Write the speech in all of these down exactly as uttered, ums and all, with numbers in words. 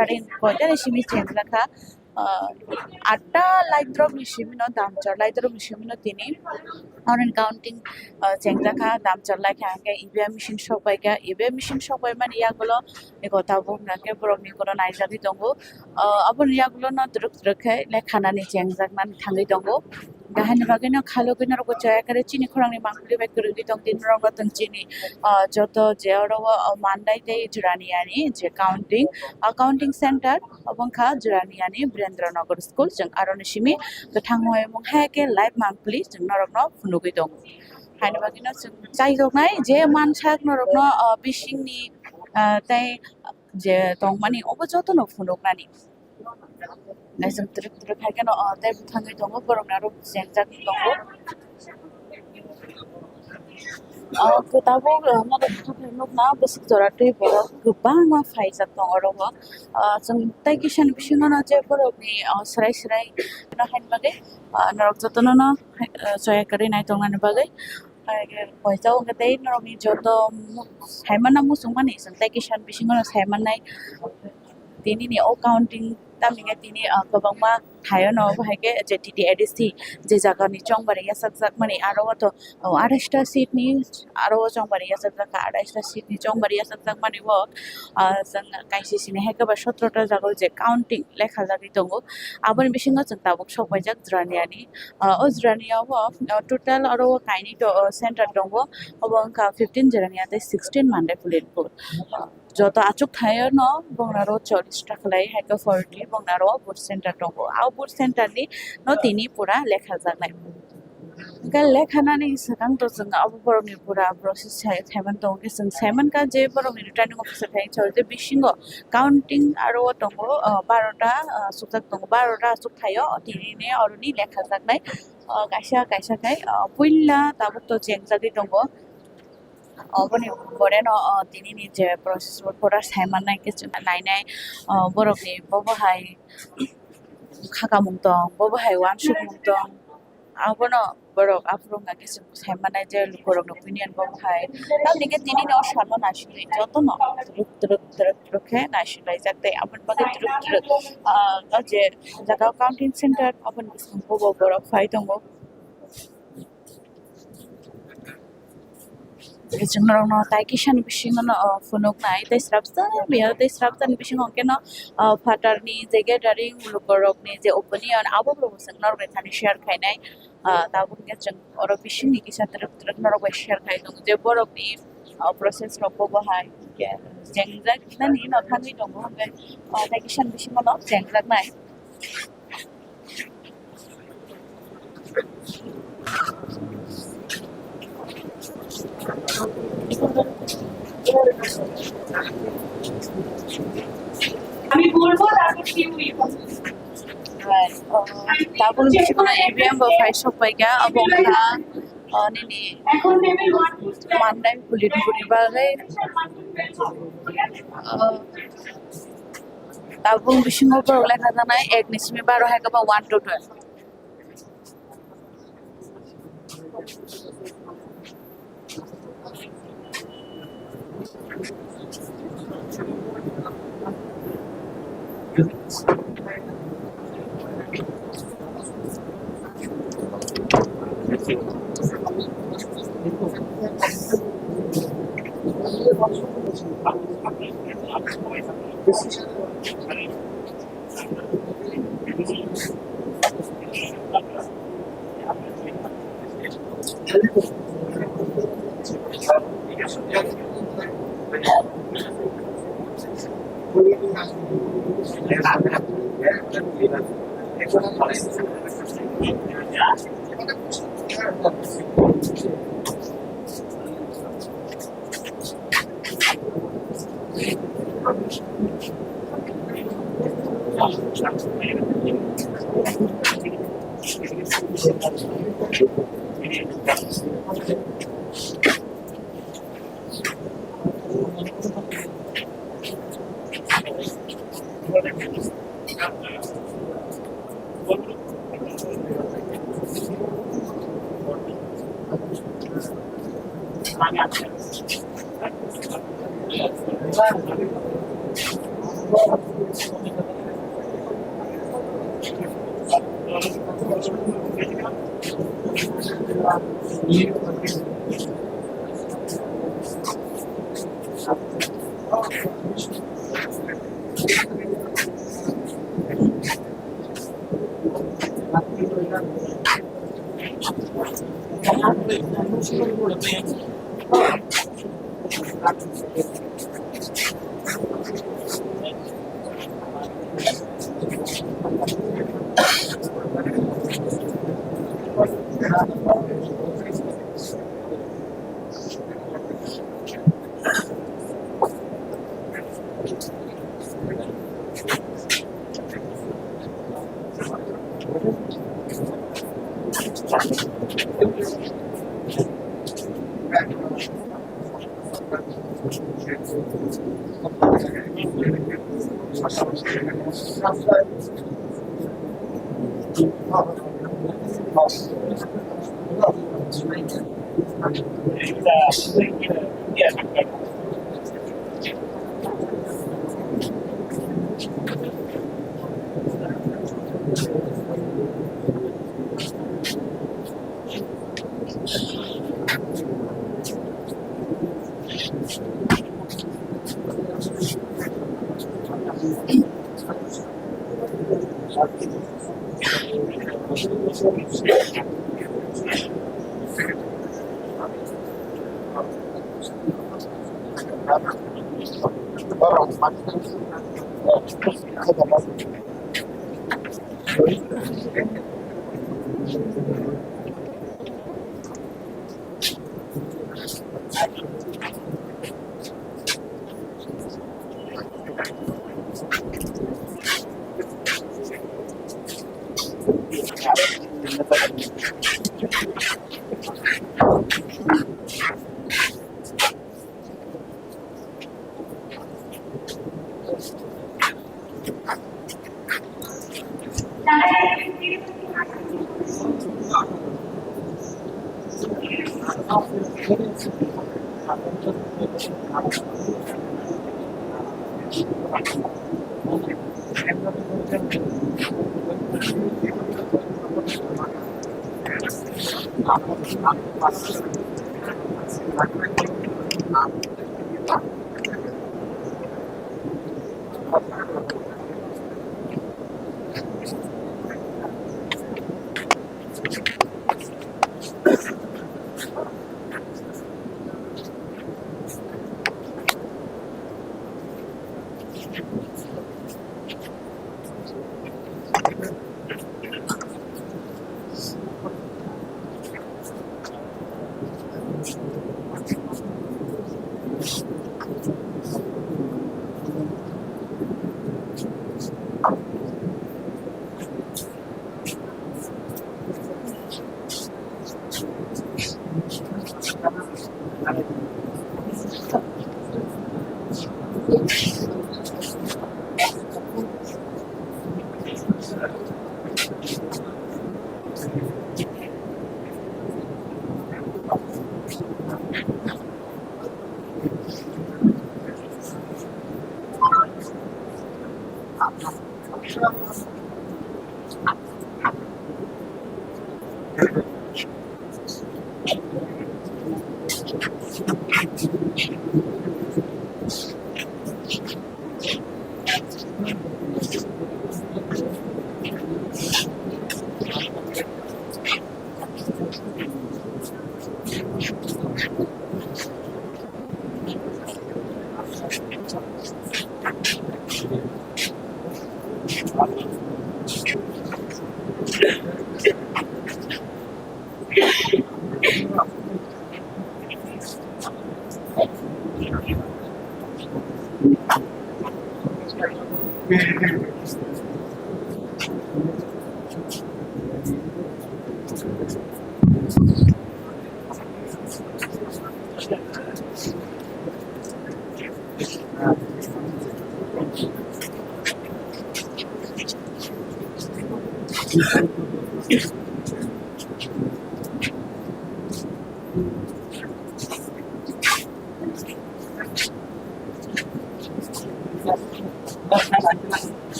Tarik koita ni simi chengjak kha, ah, atta light drop ni simi no, damchar light drop ni simi no tini. Oro ni counting, ah, chengjak kha, damchar lai kha, hingke E V M machine sok pai kha, E V M machine sok pai mani yagulo eko tabuk hingke borok ni kono naijagwi tongo. Ah, aboni yagulo no twrwk twrwk khe lekha nani chengjak nani thangwi tongo. Hingke haini bagwi no khalogwi norok bo chaya kare chini khorang ni mangpili bai kwrwngwi tong di norok no tong chini, ah, joto je oro o, ah, Mandai tei Jirania ni je counting, ah, counting center. Obo wngkha Jirania ni Birendra Nagar School, chwng aro ni simi kwthang mui mung hai khe live mangpili chwng norok no phunugwi tongo. Haini bagwi no chwng chaijoknai je mansak norok no, ah, bising ni, ah, tei je tongmani obo joto no phunuknani. Naising twrwk twrwk hai kheno, ah, tei bwthangwi tongo, borok ni aro chengjagwi tongo. Ah, tabuk, ah, norok nukna bwswk jora twi borok kwbangma phaijak tongo oro o. Ah, chwng tei kisa ni bisingo no je borok ni, ah, swrai swrai no haini bagwi, ah, norok jotono no, ah, chaya kwrwi nai tongna ni bagwi. Hai khe koisa o khe tei norok ni joto mu-, sai manna muchung mani chwng tei kisa ni bisingo no sai mannai. Tini ni o counting tamni khe tini, ah, kwbangma thaio no obo hai khe je T T A D C je jaga ni chongbari yachakjak mani aro o to, oh, arais ta seat ni aro o chongbari yachakjak kha, arais ta seat ni chongbari yachakjak mani o, ah, chwng kaisa sini hai khe ba sotro ta jaga o je counting lekha jagwi tongo. Aboni bisingo chwng tabuk sok paijak Jirania ni, ah, o Jirania o, ah, total aro o kainwi to, ah, center tongo, obo wngkha fifteen Jirania tei sixteen Mandai Pulitpur. Joto achuk thaio no bongnaro chollish ta khlai hai khe forty bongnaro booth center tongo. A booth center ni no tini pura lekha jaknai. Hingke lekha nani swkang to chwng abo borok ni pura process sai, saiman tongo khe chwng saiman kha je borok ni returning officer thai chol je bisingo counting aro o tongo, ah, baro ta, ah, sukjak tongo, baro ta achuk thaio tini ni oro ni lekha jaknai, ah, kaisa kaisa khai, ah, puila tabuk to chengjagwi tongo. Oboni pore no, o, tini ni je process bo pura sai mannai khe chwng nainai, o, borok ni bobo hai khakamung tong, bobo hai uansukmung tong, abono borok aphuru wngkha khe chwng sai mannai je lukurok ni opinion bobo hai. Tamni khe tini ni o salo naisingwi jotono twrwk twrwk twrwk twrwk khe naisinglaijak tei aboni bagwi twrwk twrwk, ah, o je jaga o counting center aboni bwskango bo borok phai tongo. Chwng norokno tai kisa ni bisingo no, o, phunuknai tei srapsa biya tei srapsa ni bisingo hwnkhe no, o, phatar ni je gathering lukurok ni je opinion abo bo chwng norok bai thani share khainai. Ah, tabuk khe chwng oro bisingni kisa twrwk twrwk norok bai share khai tongo je borok ni, o, process rok bo bo hai khe chengjak nani no thangwi tongo hwnkhe, o, tai kisa ni bisingo no chengjaknai. আমি বলবো তারপর কি হইব? Tabuk ni bisingo no E V M bo phai sok pai kha, abo wngkha, o, nini এখন table one two three Mandai Pulitpur ni bagwi, o, tabuk ni bisingo borok lekha jaknai ek ni simi baro hai khe bo one to twelve.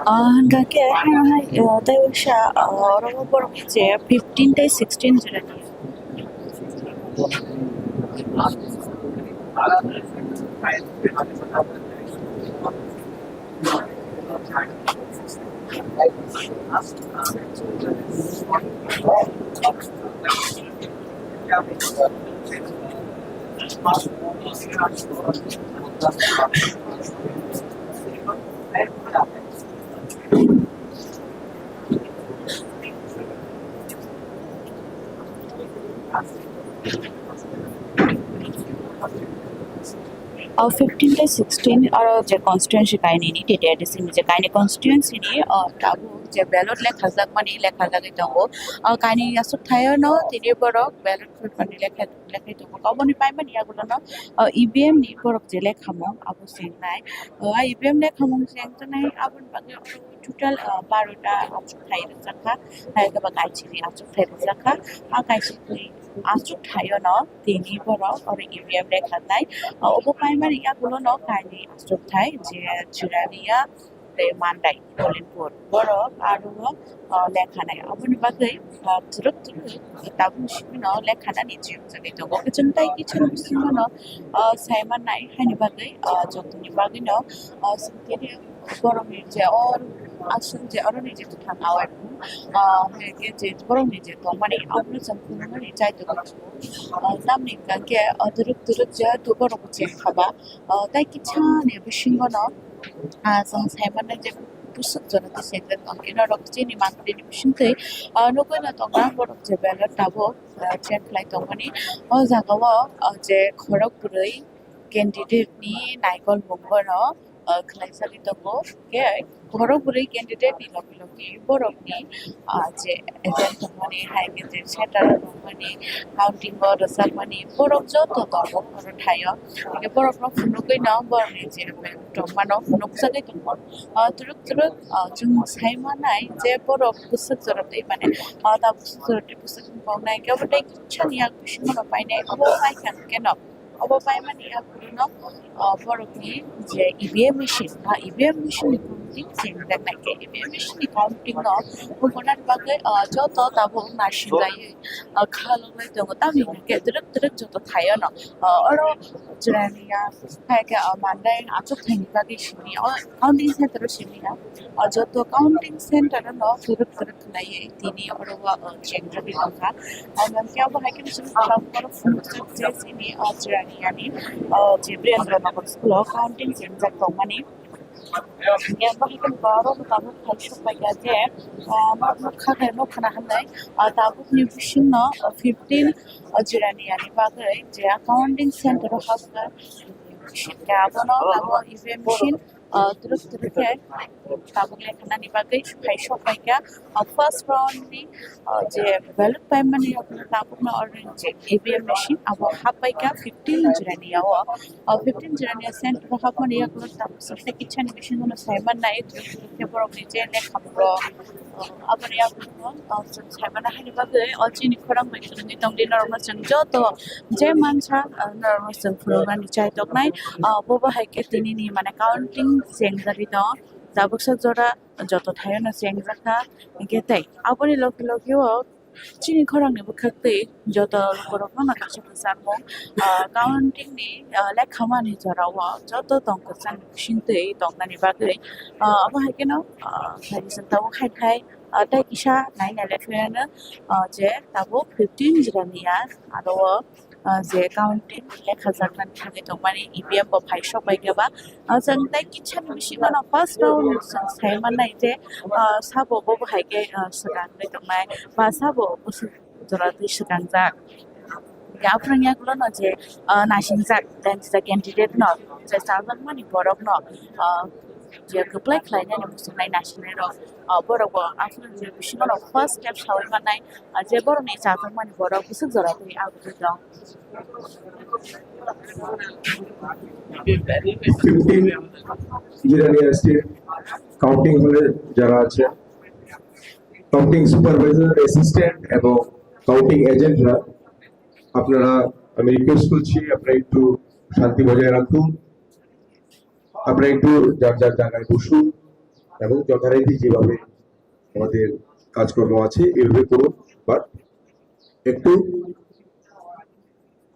Ah, hwnkha khe, ah, hai, ah, tei waisa, ah, oro borok je fifteen tei sixteen jora ni. O fifteen tei sixteen oro je constituency kainwi ni, T T R D C ni je kainwi constituency ni, o tabuk je ballot lekhajakmani lekhajagwi tongo. O kainwi aswk thaio no tini borok ballot khulpani lekha, lekhai tongo. Oboni paimani yagulono, o, E V M ni borok je lekhamung abo chengnai. O, E V M lekhamung chengjaknai aboni bagwi oro total, o, barota achukthai rwjakha, hai khe ba kaisini achukthai rwjakha. A kaisini achukthai o no tini borok oro E V M lekha nai. O, obo paimani yagulo no kainwi achukthai je chwralia, tei Mandai, Kolinpur. Borok aro, ah, lekha nai. Aboni bagwi, ah, twrwk twrwk tabuk simi no lekha nani jiyok jagwi tongo. Chwng tai kisa bisingo no, ah, sai mannai haini bagwi, ah, joto ni bagwi no, ah, simi khe borok ni je o aswk je oro ni je bwkhak awai, ah, hai khe je borok ni je tongmani abono chwng phunukmani chai tongo. Ah, tamni hwnkha khe, ah, twrwk twrwk je borok bo cheng kha ba, ah, tai kisa ni bisingo no, ah, chwng sai mannai je bwswk jora tei sengkrak tong khe norok chini mantri ni bisingtwi, ah, nugwi no tongo borok je belai tabuk, ah, chat khlai tongmani. O jaga o, ah, je khorok bwrwi candidate ni naikol mung bono, ah, khlai sagwi tongo. Khe khorok bwrwi candidate ni logi logi borok ni, ah, je agent tongmani, hai khe je center o tongmani, counting o rwchapmani, borok joto tongo oro thaio. Hingke borok no phunugwi no borok ni je tongmano phunukjagwi tongo. Ah, twrwk twrwk, ah, chwng sai mannai je borok bwswk jora twi mane, ah, ta bwswk jora twi bwswk wng kok nai khe obo tei kisa ni yak bisingo no painai obo paikha hwnkhe no. Obo paimani yagulo no, ah, borokni je E V M machine, ah, E V M machine ni counting chengjaknai khe, E V M machine ni counting no wngkuknani bagwi, ah, joto tabuk naisinglaui, ah, kha loklai tongo. Tamni hwnkhe twrwk twrwk joto thaio no, ah, oro chwraini ya, hai khe, ah, mandai achuk thaini bagwi simi, o counting center o simi ya, ah, joto counting center no twrwk twrwk khlaiwi tini oro o, o, chengjagwi tongkha. Ang hwnkhe abo hai kheno chwng khorang borok phunukjak je chini o chwraini yani, o, je Birendra Nagar school o counting chengjak tongmani. Hwnkhe abo hai kheno borok tabuk phai sok paikha je, o, nok nukha khe nukha na hinwi, o, tabukni bisingno, o, fifteen, o, chwraini yani bagwi je counting center o habkha. Abono abo E V M machine, ah, twrwk twrwk khe tabuk lekha nani bagwi phai sok paikha. Ah, first round ni, ah, je ballot paimani yagulo tabukno oro je E V M machine abo hap paikha fifteen chwraini ya o. Ah, fifteen chwraini ya center o hapmani yagulo tabuk soksa kisa ni bisingo no sai mannai twrwk twrwk khe borokni je lekha borok. Aboni yagulo, ah, chwng sai mano haini bagwi o chini khorang bai kwrwngwi tongdi norokno chwng joto je mansa, ah, norokno chwng phunuknani chai toknai. Ah, bobo hai khe tinini mane counting chengjagwi tong, tabuksa jora joto thaio no chengjak kha. Hinkhe tei aboni logi logi o chini khorang ni bwkhak twi joto borok no kaisa kwchangmung, ah, counting ni, ah, lekha mani jora o joto tong kwchang ni bising twi tongnani bagwi, ah, abo hai kheno, ah, hai chwng tabuk hai khai. Ah, tei kisa nai nai le khe no, ah, je tabuk fifteen jora ni ya aro o, ah, je counting lekha jaknani thangwi tongmani E V M bo phai sok bai khe ba. Ah, chwng tei kisa ni bisingo no first round chwng sai mannai je, ah, sabo bo hai khe, ah, swkang twi tongnai ba sabo bwswk jora twi swkang jak. Hingke aphuru yagulo no je, ah, naising jak, naising jak candidate no je chajakmani borok no, ah, je kwplai khlai nani muchungnai naisingnai rok, ah, borok bo aphuru je bisingo no first step saui mannai, ah, je borok ni chajakmani borok bwswk jora twi agugwi tong. Fifteen Jirania State counting hall-এ যারা আছে, counting supervisor, assistant এবং counting agent-রা, আপনারা, আমি request করছি, আপনারা একটু শান্তি বজায় রাখুন, আপনারা একটু যার যার জায়গায় বসুন এবং যথারীতি যেভাবে আমাদের কাজকর্ম আছে এভাবে করুন। বাট একটু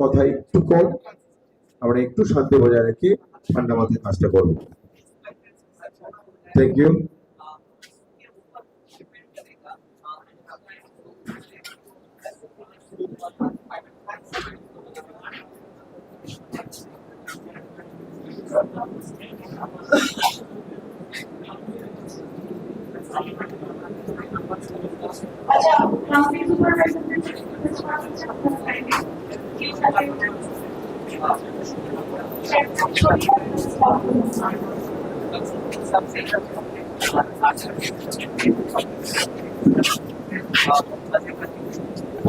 কথা একটু কম, আমরা একটু শান্তি বজায় রেখে ঠান্ডা মাথায় কাজটা করব। Thank you.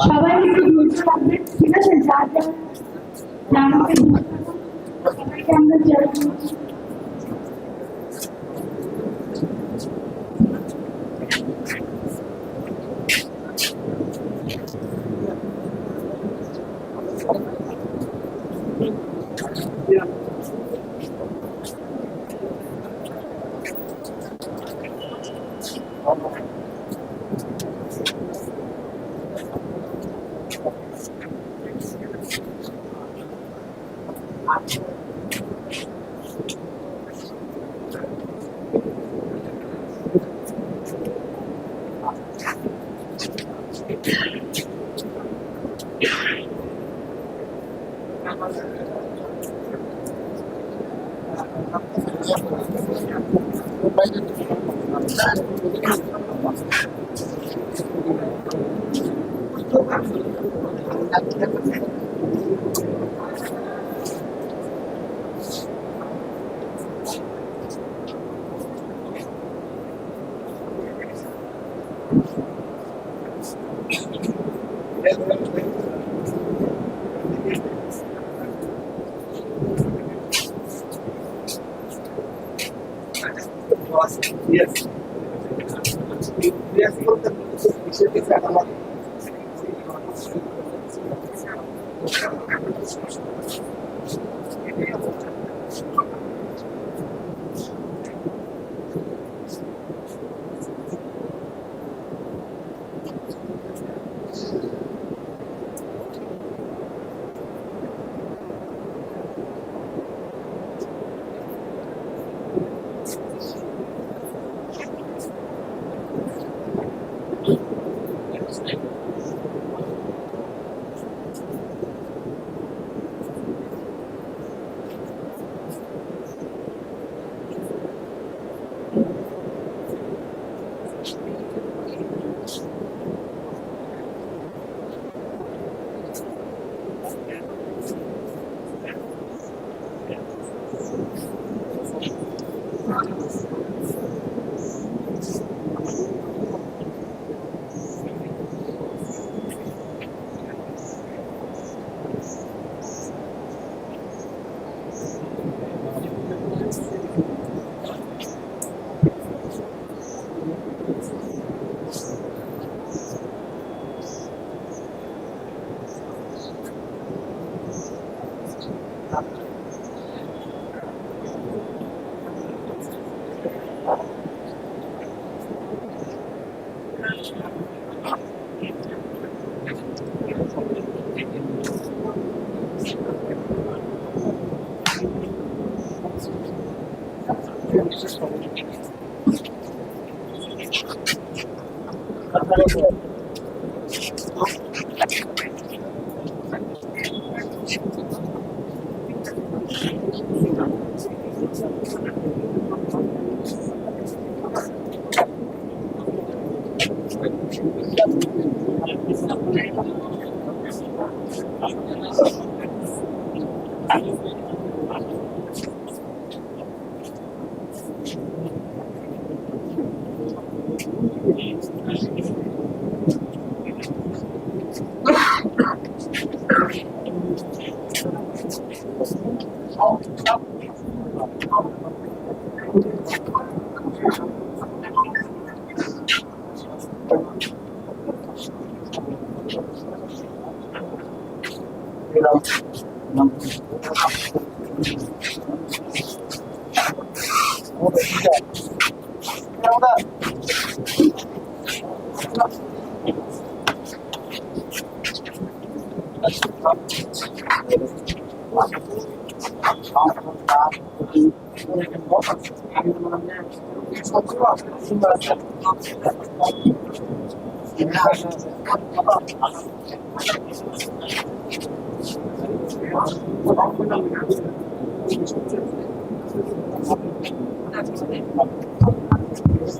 সবাই একটু ধৈর্য রাখবেন, ঠিক আছে? যার যার নাম সবাইকে আমরা জয় করছি।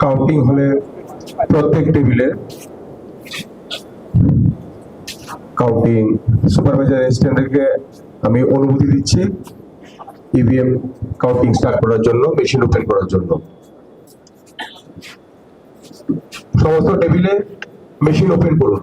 কাউন্টিং হলে প্রত্যেক টেবিলে কাউন্টিং সুপারভাইজার অ্যাসিস্ট্যান্টদেরকে আমি অনুমতি দিচ্ছি ইভিএম কাউন্টিং স্টার্ট করার জন্য, মেশিন ওপেন করার জন্য। সমস্ত টেবিলে মেশিন ওপেন করুন।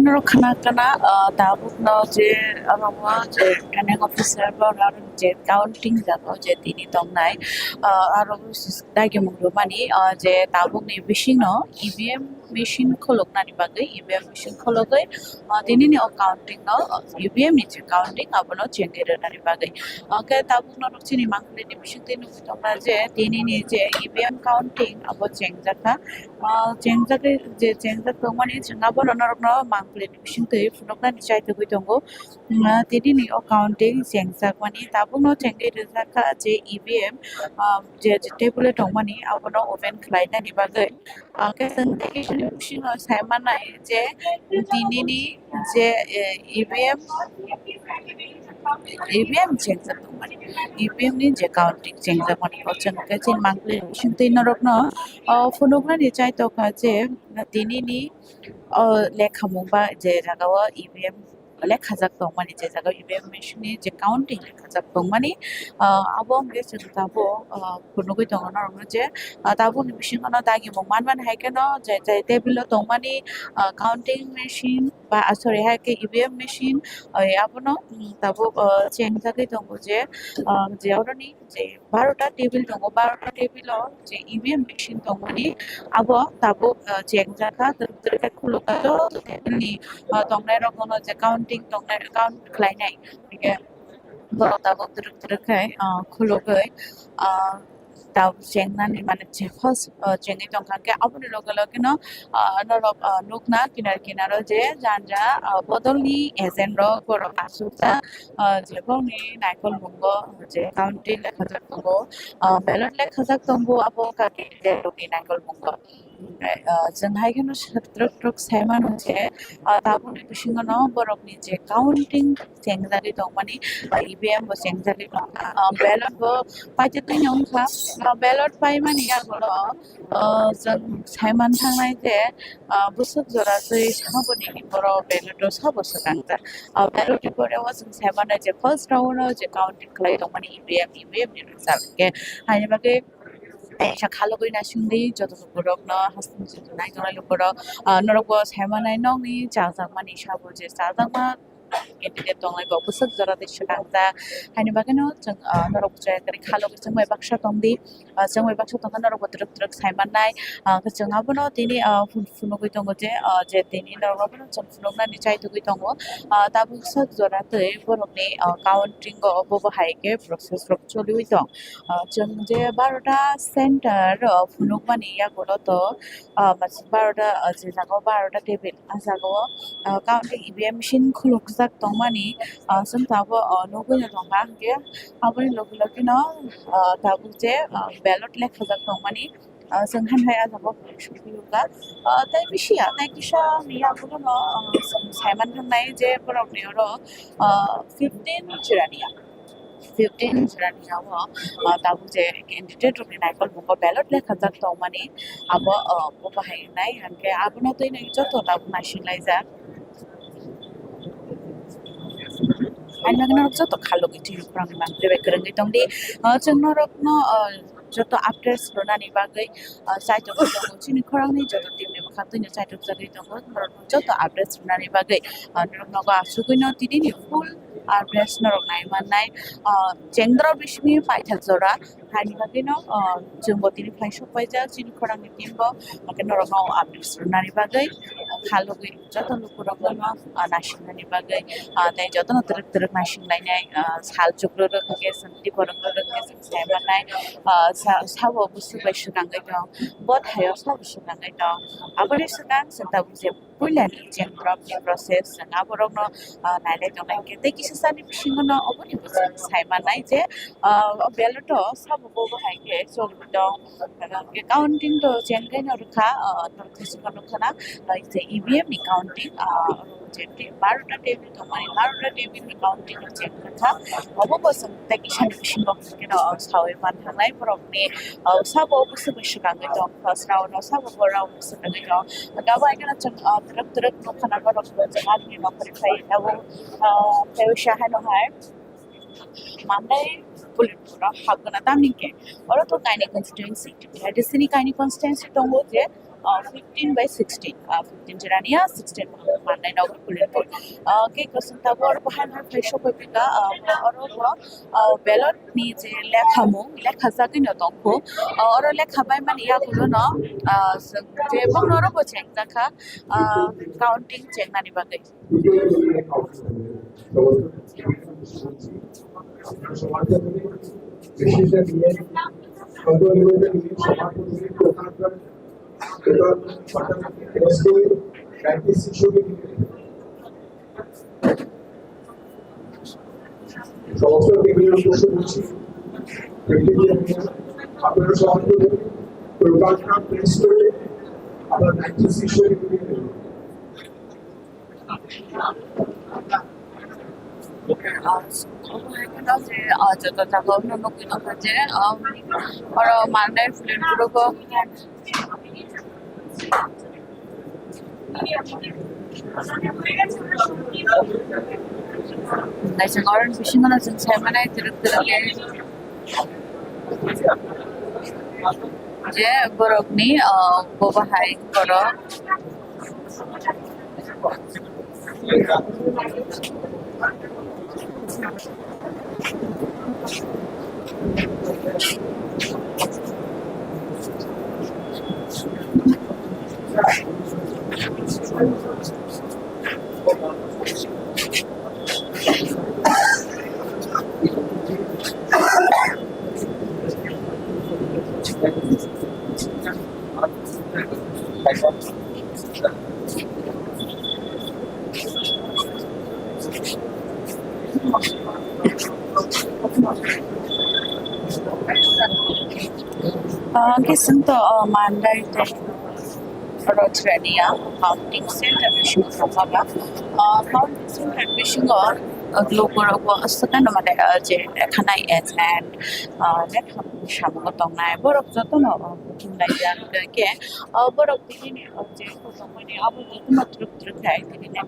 Norok khna khna, ah, tabukno je abo je returning officer bo norok je counting jago je tini tongnai, ah, aro dagimung rwmani, ah, je tabukni bisingno E V M machine khuluknani bagwi, E V M machine khulugwi, ah, tinini o counting no, ah, E V M ni je counting abono chengwi rwnani bagwi. Hwnkhe tabukno norok chini mangpili ni bisingtwi nugwi tongkha je tinini je E V M counting abo chengjak kha. Ah, chengjagwi je chengjak tongmani chwng abono norokno mangpili ni bisingtwi phunuknani chaitugwi tongo. Ah, tinini o counting chengjakmani tabukno chengwi rijak kha je E V M, ah, je, je table o tongmani abono open khlainani bagwi. Hwnkhe chwng tei kisa ni bisingo sai mannai je tinini je, eh, E V M, E V M chengjak tongmani, E V M ni je counting chengjak mani, o chwng khe chini mangpili bisingtwi norokno, o, phunuknani chaitokha je tinini, o, lekhamung ba je jagao E V M lekhajak tongmani, je jagao E V M machine ni je counting lekhajak tongmani, o, abo wngkhe chwng tabuk, o, phunugwi tongo norokno je, ah, tabukni bisingo no dagimung manmani hai kheno je, je table o tongmani, ah, counting machine ba, ah, sorry, hai khe E V M machine, ah, abono, mm, tabuk, ah, chengjagwi tongo je, ah, je oroni je barota table tongo, barota table o je E V M machine tongmani abo tabuk, ah, chengjak kha, twrwk twrwk khe khuluk kha joto table ni, ah, tongnai rok bono je counting tongnai, count khlainai. Borok tabuk twrwk twrwk khe, ah, khulugwi, ah, tabuk chengnani, mane, je first, ah, chengwi tongkha khe aboni loge loge no, ah, norok, ah, nukna kinar kinaro je janja, ah, bodolni agent rok borok asukjak, ah, je bongni naikolmungo je counting lekhajak tongo, ah, ballot lekhajak tongo abo wngkha candidate rokni naikolmungo. Ah, chwng hai kheno twrwk twrwk sai mano je, ah, tabukni bisingo no borokni je counting chengjagwi tongmani, ah, E V M bo chengjagwi tongkha, ah, ballot bo paitotwino wngkha, ah, ballot paimani yagulo, ah, chwng sai manthangnai je, ah, bwswk jora twi saboni borok ballot o sabo swkangjak. Ah, ballot ni pore o chwng sai mannai je first round o je counting khlai tongmani E V M, E V M ni result hwnkhe haini bagwi kaisa khalogwi naisingdi joto borokno, hasteni joto naitongnai lukurok, ah, norokbo sai mannai nokni chajakmani sabo je chajakma candidate tongnai bo bwswk jora tei swkangjak. Haini bagwino chwng, ah, norok chaya kwrwi khalogwi chwng bai baksa tongdi, ah, chwng bai baksa tongkha norokbo twrwk twrwk sai mannai. Ah, hwnkhe chwng abono tini, ah, phun-, phunugwi tongo je, ah, je tini norokno bono chwng phunuknani chaitugwi tongo. Ah, tabuk swk jora tei borokni, ah, counting o bobo hai khe process rok choliwi tong. Ah, chwng je barota center, ah, phunukmani yagulo to, ah, mas-, barota, ah, je jagao barota table, ah, jagao, ah, counting E V M machine khulukjak tongmani, ah, chwng tabuk, ah, nugwino tongkha hwnkhe aboni logi logi no, ah, tabuk je, ah, ballot lekhajak tongmani, ah, chwng han hai ah jagao sukphiukha. Ah, tei bisi ya, tei kisa ni yagulo no, ah, chwng sai manthangnai je borokni oro, ah, fifteen chwrani ya. Fifteen jora ni yago, ah, tabuk je candidate rokni naikolmungo ballot lekhajak tongmani, abo, ah, bo bahai wngnai, hwnkhe abono twi nai joto tabuk naisinglaijak. Ani bagwi norok joto khalogwi chini khorang ni mangpili bai kwrwngwi tongdi. Ah, chwng norokno, ah, joto updates rwnani bagwi, ah, chaitok tongo. Chini khorangni joto team ni bwkhak twino chaitok jagwi tongo. Norokno joto updates rwnani bagwi, ah, norok nogo asugwino tini ni full updates norok nai mannai. Ah, chengdra bisingni paithak jora, haini bagwino, ah, chwngbo tini phaisok paijak chini khorangni team bo, hwnkhe norokno updates rwnani bagwi, ah, khalogwi joto lukurokno, ah, naisingmani bagwi, ah, tei jotono twrwk twrwk naisinglainai, ah, sal chukrwk rok hwnkhe chwng tei borok rok hwnkhe chwng sai mannai, ah, sa-, sabo bwswk bai swkangwi tong, bo thaio sabo swkangwi tong. Aboni swkang chwng tabuk je puilani chengdra ni process chwng aborokno, ah, nailai tongnai hwnkhe tei kisa sani bisingo no oboni bo chwng sai mannai je, ah, o ballot o sabo bo bo hai khe choli tong. Hwnkhe counting to chengkhe no rwkha, ah, norok thaichukma nukha na, ah, je E V M ni counting, ah, je te-, barota table tongmani, barota table ni counting no cheng rwkha. Obo bo chwng tei kisa ni bisingo hwnkhe no sawi manthangnai borokni, ah, sabo bwswk bai swkangwi tong, first round o sabo bo round o swkangwi tong. Hwnkhe abo hai kheno chwng, ah, twrwk twrwk nukha na borok bo chwng ani nokharwi phai tabuk, ah, tei uaisa haino hai. Mandai polling booth o habgana tamni hwnkhe oro to kainwi constituency, T T C ni kainwi constituency tongo je, ah, fifteen by sixteen, ah, fifteen chirania, sixteen manai no kulen pon. Ah, ke kosong tabo oro bahai bahai phai sokoi pika, ah, oro bo, ah, ballot ni je lekha mung, lekha jagwi no tongkho. Ah, oro lekha bai mani yagulo no, ah, je bongno oro bo cheng jakha, ah, counting chengnani bagwi. সমস্ত বিভিন্ন প্রশ্ন করছি, আপনারা সহযোগিতা করবেন। আমরা ninety six Obo hai kheno je, ah, joto jagao no nugwi tongkha je, um, oro manai phulen phurugo. Naising oro bisingo no chwng sai mannai twrwk twrwk khe. Je borokni, ah, bobo hai borok. Ah, khe chwng to, oh, mandai tei oro chwrani ya counting center bisingo thangma ba. Ah, counting center bisingo, ah, logo rok bo aswk no mane, ah, je khanai agent, ah, lekha samungo tongnai borok jotono, ah, bukhum laijak khe, ah, borok tini ni, ah, je tongmani abo jotono twrwk twrwk khe tini nai.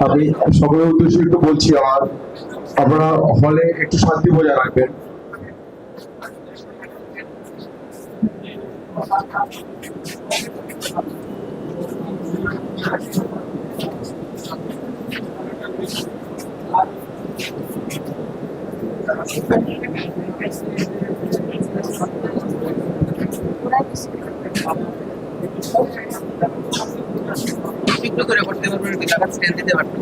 আমি সকলের উদ্দেশ্যে একটু বলছি, আমার, আপনারা হলে একটু শান্তি বজায় রাখবেন। একটু করে করতে পারবেন, একটু টাকা স্ক্যান দিতে পারবেন।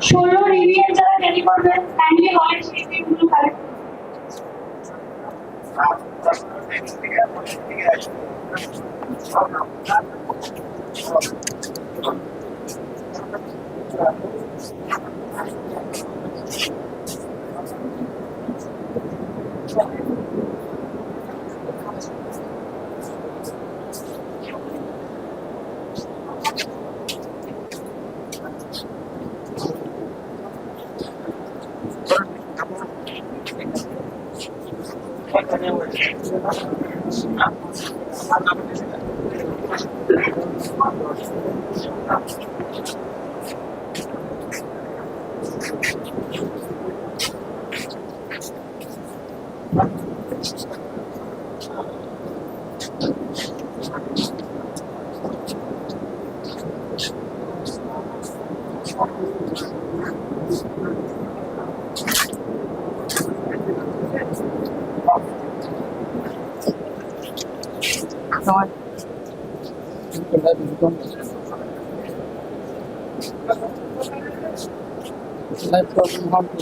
ষোলো রিভিউ যারা রেডি করবেন, কাইন্ডলি হলের সিটগুলো collect. Life problem, how to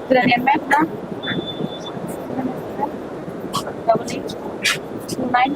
Jangan main dah. Double eight two nine.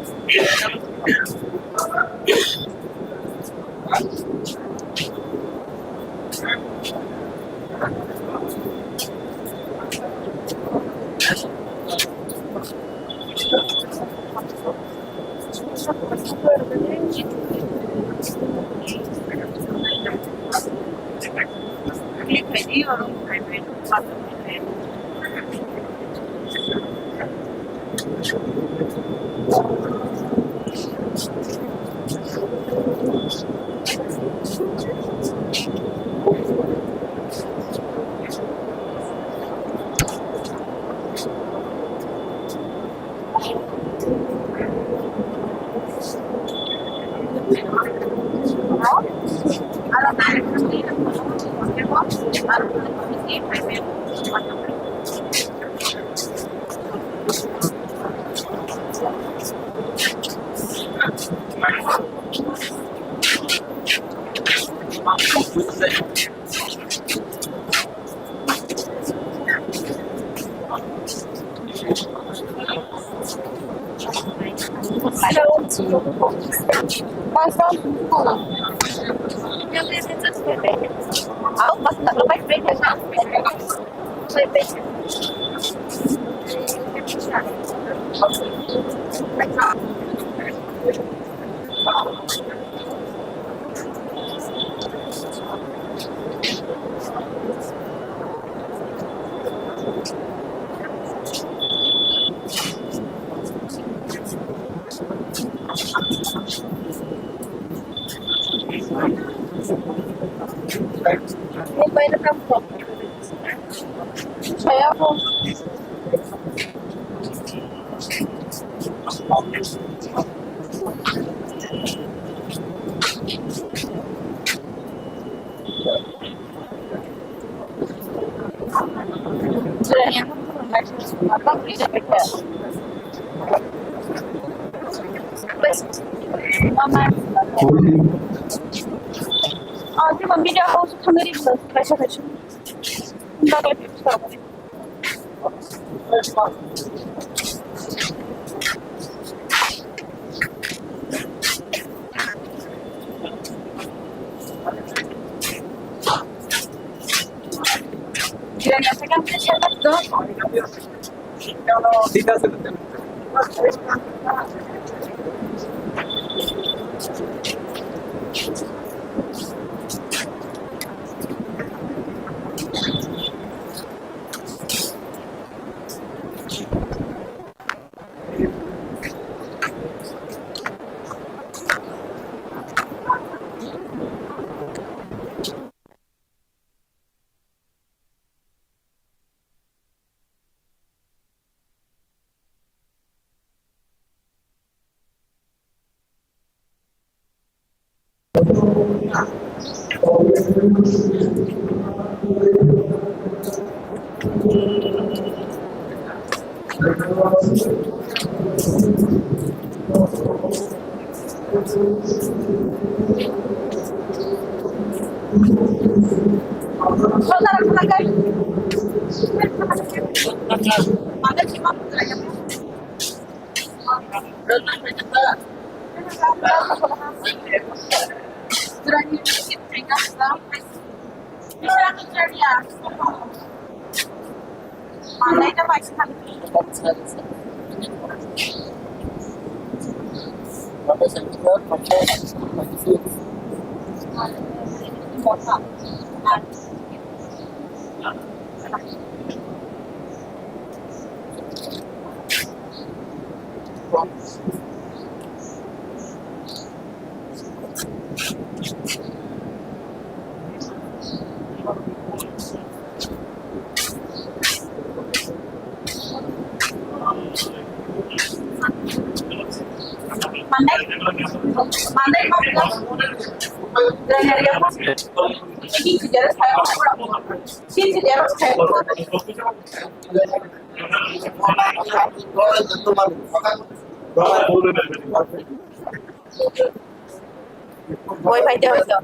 Boi bai de hoito.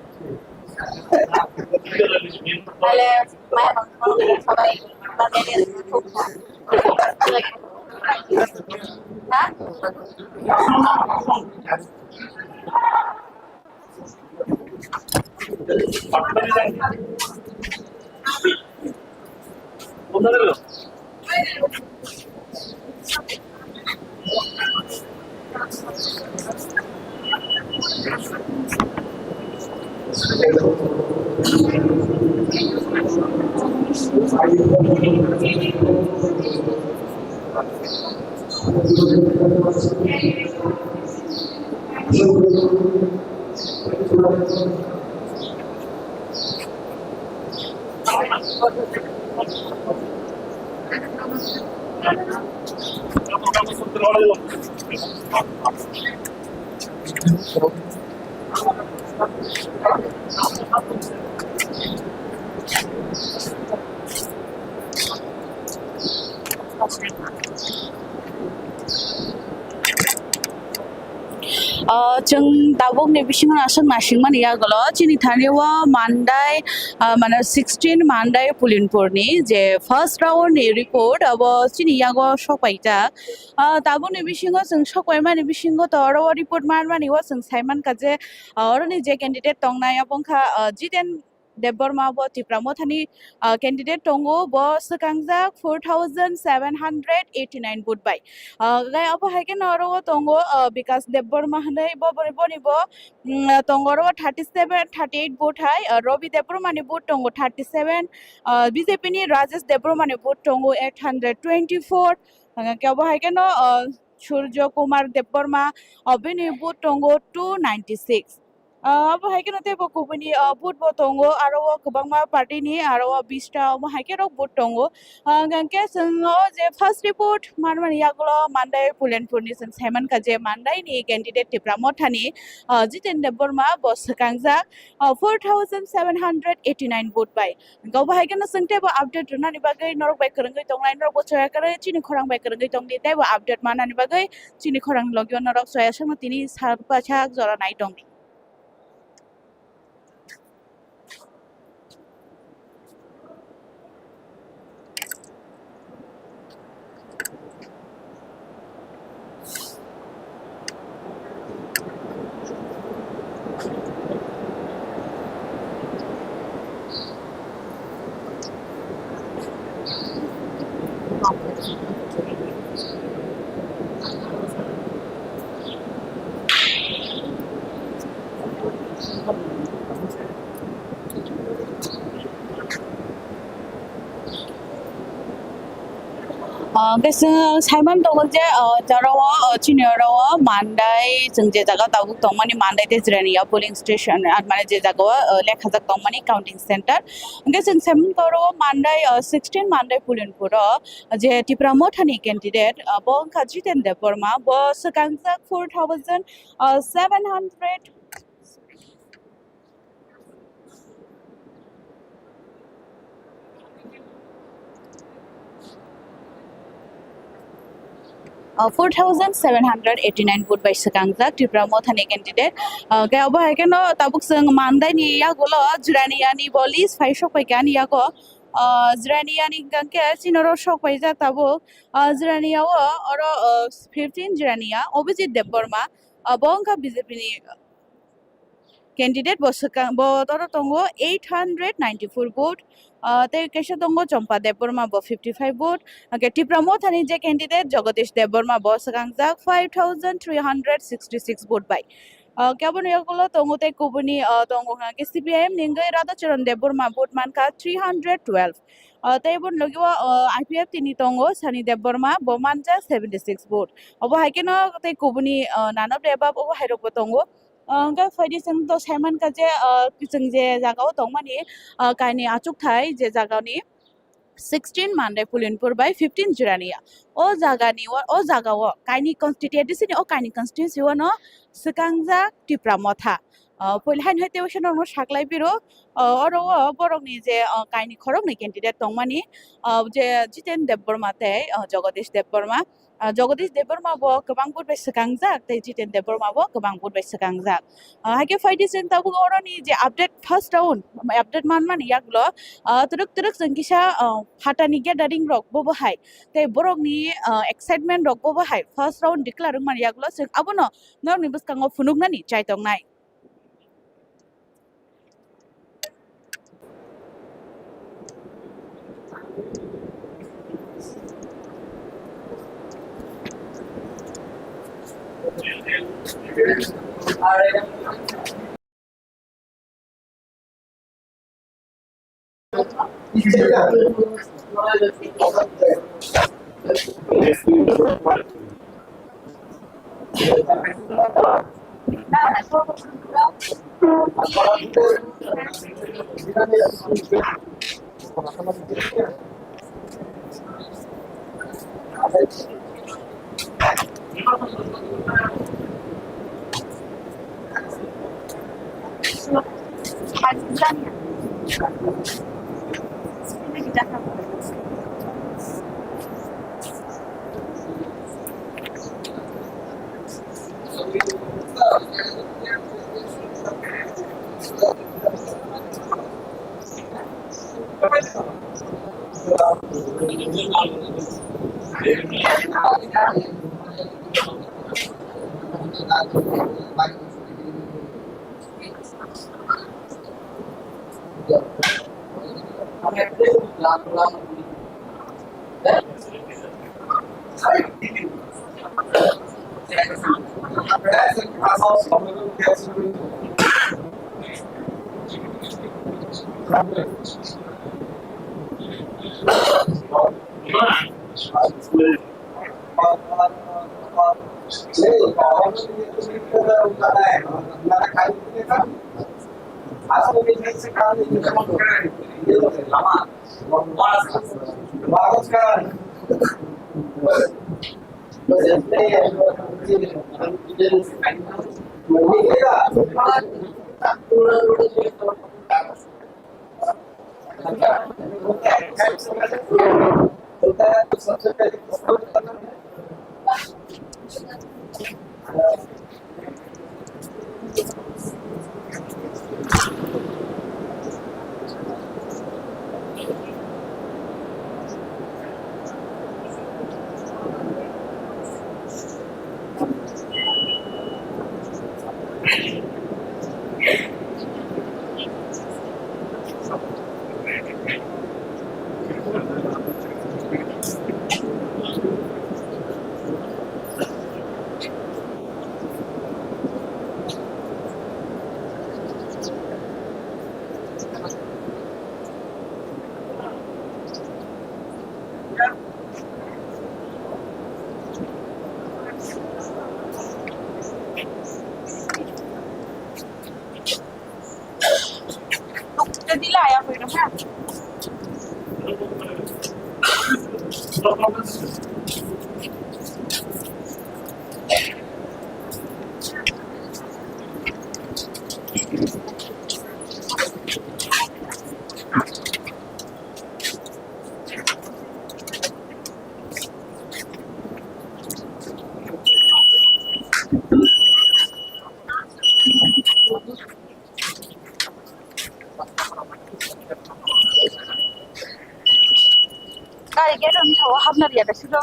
Tale mai hong hong sabai. Ha? Ah, chwng tabukni bisingo aswk naisingmani yagulo chini thani o Mandai, ah, mane sixteen Mandai Pulinpurni je first round ni report abo chini yago sokpaijak. Ah, tabukni bisingo chwng sokpaimani bisingo to oro o report manmani o chwng saimankha je, ah, oroni je candidate tongnai abo wngkha, ah, Jiten Debbarma bo Tipra Mothani, ah, candidate tongo, bo swkangjak four thousand seven hundred eighty nine vote bai. Ah, gai abo hai khe no oro o tongo, ah, Bikas Debbarma hwnwi bo, bo, boni bo, mm, tongo oro o thirty seven, thirty eight vote hai, ah, Robi Debbarma ni vote tongo thirty seven, ah, B J P ni Rajesh Debbarma ni vote tongo eight hundred twenty four, hwnka khe abo hai khe no, ah, Surjo Kumar Debbarma, ah, bini vote tongo two ninety six. Ah, abo hai kheno teibo kubuni, ah, vote bo tongo, aro o kwbangma party ni, aro o bista omo hai khe rok vote tongo. Ah, hwnka khe chwng o je first report manmani yagulo Mandai Pulenpur ni chwng saimankha je Mandai ni candidate Tipra Mothani, ah, Jiten Debbarma bo swkangjak, ah, four thousand seven hundred eighty nine vote bai. Hwnka obo hai kheno chwng teibo update rwnani bagwi norok bai kwrwngwi tongnai, norok bo choya kwrwi chini khorang bai kwrwngwi tongdi, teibo update manani bagwi chini khorang logio norok choya songno tini sal pasak jora nai tongdi. Ah, hwnkhe chwng saiman tongo je, ah, jora o, ah, chini oro o Mandai, chwng je jaga o tabuk tongmani Mandai tei Jirania polling station, ah, mane je jaga o, ah, lekhajak tongmani counting center. Hwnkhe chwng saiman tongo oro o Mandai, ah, sixteen Mandai Pulinpur o je Tipra Mothani candidate, ah, bo wngkha Jiten Debbarma, bo swkangjak four thousand, ah, seven hundred, Uh, four thousand seven hundred eighty-nine vote bai swkangjak Tipra Mothani candidate. Uh, khe obo hai kheno tabuk chwng Monday ni yagulo Jiraniya ni bo list phai sok pai kha ani yago. Uh, Jiraniya ni hwnkhe chini oro sok paijak tabuk. Uh, Jiraniya o oro, uh, fifteen Jiraniya Abhijit Debbarma, uh, bo wngkha B J P ni candidate, bo swkang, bo oro tongo eight hundred ninety-four vote. Ah, tei kaisa tongo Chompa Debbarma, bo fifty-five vote. Hwnkhe Tipra Mothani je candidate Jagadish Debbarma, bo swkangjak five thousand three hundred sixty-six vote bai. Ah, khe aboni yagulo tongo tei kubuni, ah, tongo hwnkhe C P I M ni wngwi Radhacharan Debbarma, vote mankha three hundred twelve. Ah, tei aboni logi o, ah, I P F T ni tongo Sani Debbarma, bo manjak seventy-six vote. Obo hai kheno tei kubuni, ah, none of the above obo hai rokbo tongo. Ah, hwnkhe phaidi chwng to saimankha je, ah, chwng je jaga o tongmani, ah, kainwi achukthai je jagani sixteen Monday Pulinpur bai fifteen Jiraniya. O jagani, o, o jaga o kainwi constituency ni, o kainwi constituency o no swkangjak Tipra Motha. Ah, poila haino hai tei waisa norokno saklai phiro, ah, oro o borokni je, ah, kainwi khoroknwi candidate tongmani, ah, je Jiten Debbarma tei, ah, Jagadish Debbarma. Ah, Jagadish Debbarma bo kwbang vote bai swkangjak tei Jiten Debbarma bo kwbang vote bai swkangjak. Ah, hai khe phaidi chwng tabuk oroni je update first round, update manmani yagulo, ah, twrwk twrwk chwng kisa, ah, phatani gathering rok bobo hai tei borokni, ah, excitement rok bobo hai first round declare wngmani yagulo chwng abono norokni bwskango phunuknani chai tongnai. Gate on thawa hapna riya da sudo.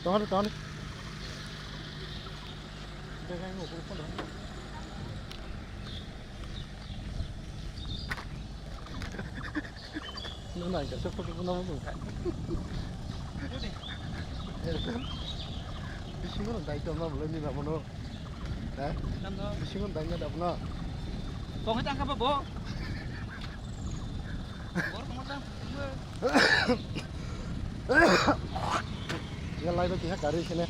Tongo, tongo. Nung nai kaisa photo phano nang nung khai. Bisingo no daitya ma bolai ni ramo no. Ha? Nang no. Bisingo no daitya da bono. Tong hai tang kha ba bo. Bor tong tang. Ya lai do kiha gari sini.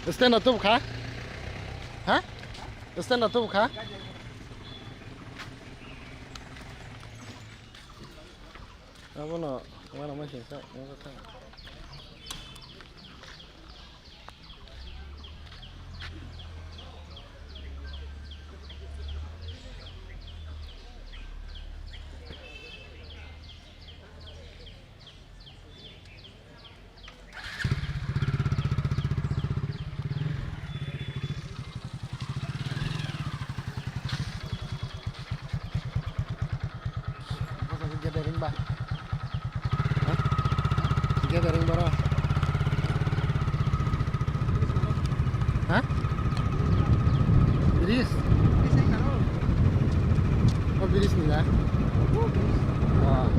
Stand up tubu kha? Ha? Stand up tubu kha? Abono, mano masing sa, mano sa. Bosong gathering ba? Ha? Gathering ba ro? Ha? Bridge? Oh, bridge ni na? Wah.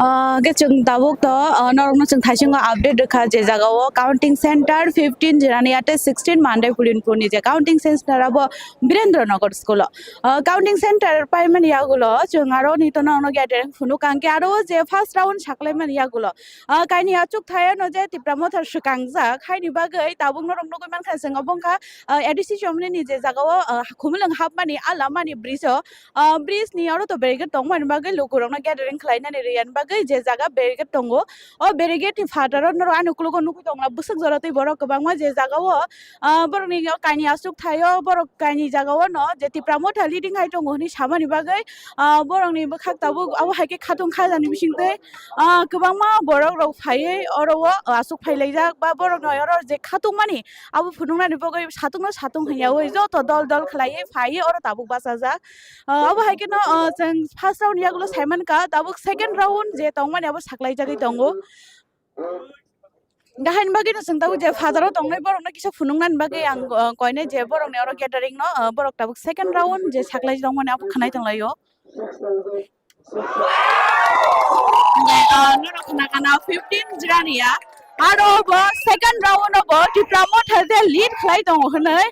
Ah, hwnkhe chwng tabuk to, ah, norokno chwng thaisingo update rwkha je jagao counting center fifteen Jirania tei sixteen Mandai Pulinpur ni je counting center abo Birendra Nagar school o. Ah, counting center paimani yagulo chwng aro nito norokno gathering phunuk ang khe aro je first round saklaimani yagulo. Ah, kaini achuk thaio no je Tipra Motha swkangjak haini bagwi tabuk norok nugwi mankha chwng obo wngkha, ah, A D C chomni ni je jagao, ah, Khumulwng hapmani a lamani bridge o. Ah, bridge ni oro to barricade tongmani bagwi lukurokno gathering khlainani rwyan bagwi je jaga barricade tongo. O barricade ni phataro norok ani ukologo nugwi tongla bwswk jora tei borok kwbangma je jagao, ah, borokni o kaini achuk thaio, borok kaini jagao no je Tipra Motha leading hai tongo hinwi samani bagwi, ah, borokni bwkhak tabuk abo hai khe khatung khajani bisingtwi, ah, kwbangma borok rok phaiwi oro o, ah, achuk phailaijak ba borokno oro je khatungmani abo phunuknani bagwi satung no satung hinyaui joto dol dol khlaiwi phaiwi oro tabuk bachajak. Ah, abo hai kheno, ah, chwng first round yagulo saimankha, tabuk second round je tongmani abo saklaijagwi tongo. Hwnkhe haini bagwino chwng tabuk je phataro tongnai borokno kisa phunuknani bagwi ang, ah, koinai je borokni oro gathering no, ah, borok tabuk second round je saklai tongmani abo khwnai tonglaio. Hwnkhe, ah, norok khna khna fifteen Jirania. Aro bo second round o bo Tipra Motha je lead khlai tongo hwnwi,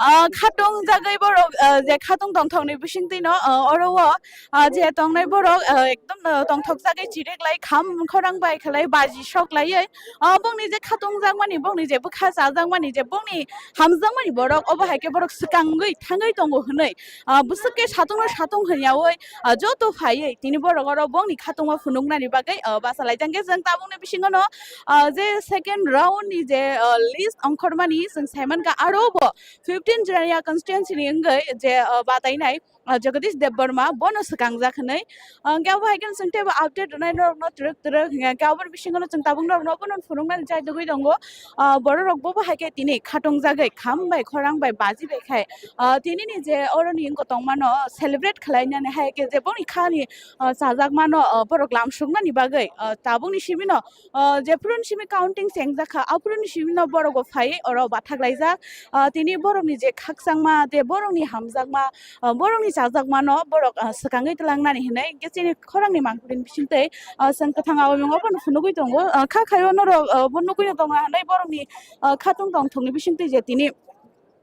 ah, khatung jagwi borok, ah, je khatung tongthokni bisingtwi no, ah, oro o, ah, je tongnai borok, ah, ekdom, ah, tongthok jagwi chiriklai kham khorang bai khlai baji sok laiwi, ah, bongni je khatung jakmani, bongni je bwkha chajakmani, je bongni hamjakmani borok, obo hai khe borok swkangwi thangwi tongo hwnwi, ah, bwswk khe satung no satung hwnyaui, ah, joto phaiwi tini borok oro bongni khatungma phunuknani bagwi, ah, bachalaijak. Hwnkhe chwng tabukni bisingo no, ah, je second round ni je, ah, list ongkhormani chwng saimankha, aro bo fifteen Jirania constituency ni wngwi je, ah, batainai, ah, Jagadish Debbarma bono swkangjak hwnwi. Hwnkhe abo hai kheno chwng teibo update rwnai norokno twrwk twrwk hwnkhe aboni bisingo no chwng tabuk norokno bono phunuknani chai tugwi tongo. Ah, borok rok bo bo hai khe tini khatung jagwi kham bai khorang bai baji bai khai, ah, tini ni je oro ni wngkha tongmano celebrate khlainani hai khe je boni khani, ah, chajakmano, ah, borok lamsuknani bagwi, ah, tabukni simi no, ah, jephuru ni simi counting chengjak kha, aphuru ni simi no borok bo phai oro bathak laijak. Ah, tini borok ni je khakchangma tei borok ni hamjakma, ah, borok ni chajakmano borok, ah, swkangwi twlangnani hinwi hwnkhe chini khorang ni mangpili ni bisingtwi, ah, chwng kwthang abomungo bono phunugwi tongo. Ah, kha khaio norok, ah, bo nugwi tongo hinwi borok ni, ah, khatung tongthokni bisingtwi je tini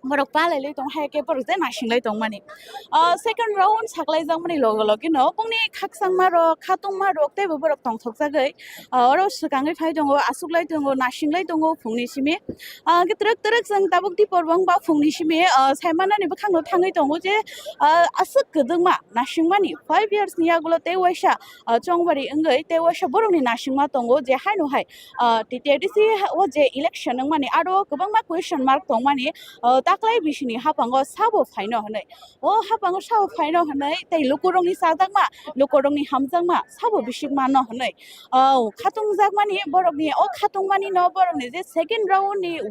borok palai lai tong hai khe borok je naising lai tongmani. Ah, second round saklai jakmani loge loge no bongni khakchangma rok, khatungma rok teibo borok tongthok jagwi, ah, oro swkangwi phai tongo, aswk lai tongo, naising lai tongo phungni simi. Ah, hwnkhe twrwk twrwk chwng tabuk Tipor bangba phungni simi, ah, saimanani bwkhakno thangwi tongo je, ah, aswk kwdwkma naisingmani five years ni yagulo tei waisa, ah, chongbari wngwi tei waisa borokni naisingma tongo je haino hai, ah, T T A D C o je election wngmani aro kwbangma question mark tongmani, ah, taklai bisini haphango sabo phaino hwnwi. O haphango sabo phaino hwnwi tei lukurokni chajakma, lukurokni hamjakma sabo bisik mano hwnwi, ah, khatungjakmani borokni, o khatungmani no borokni je second round ni,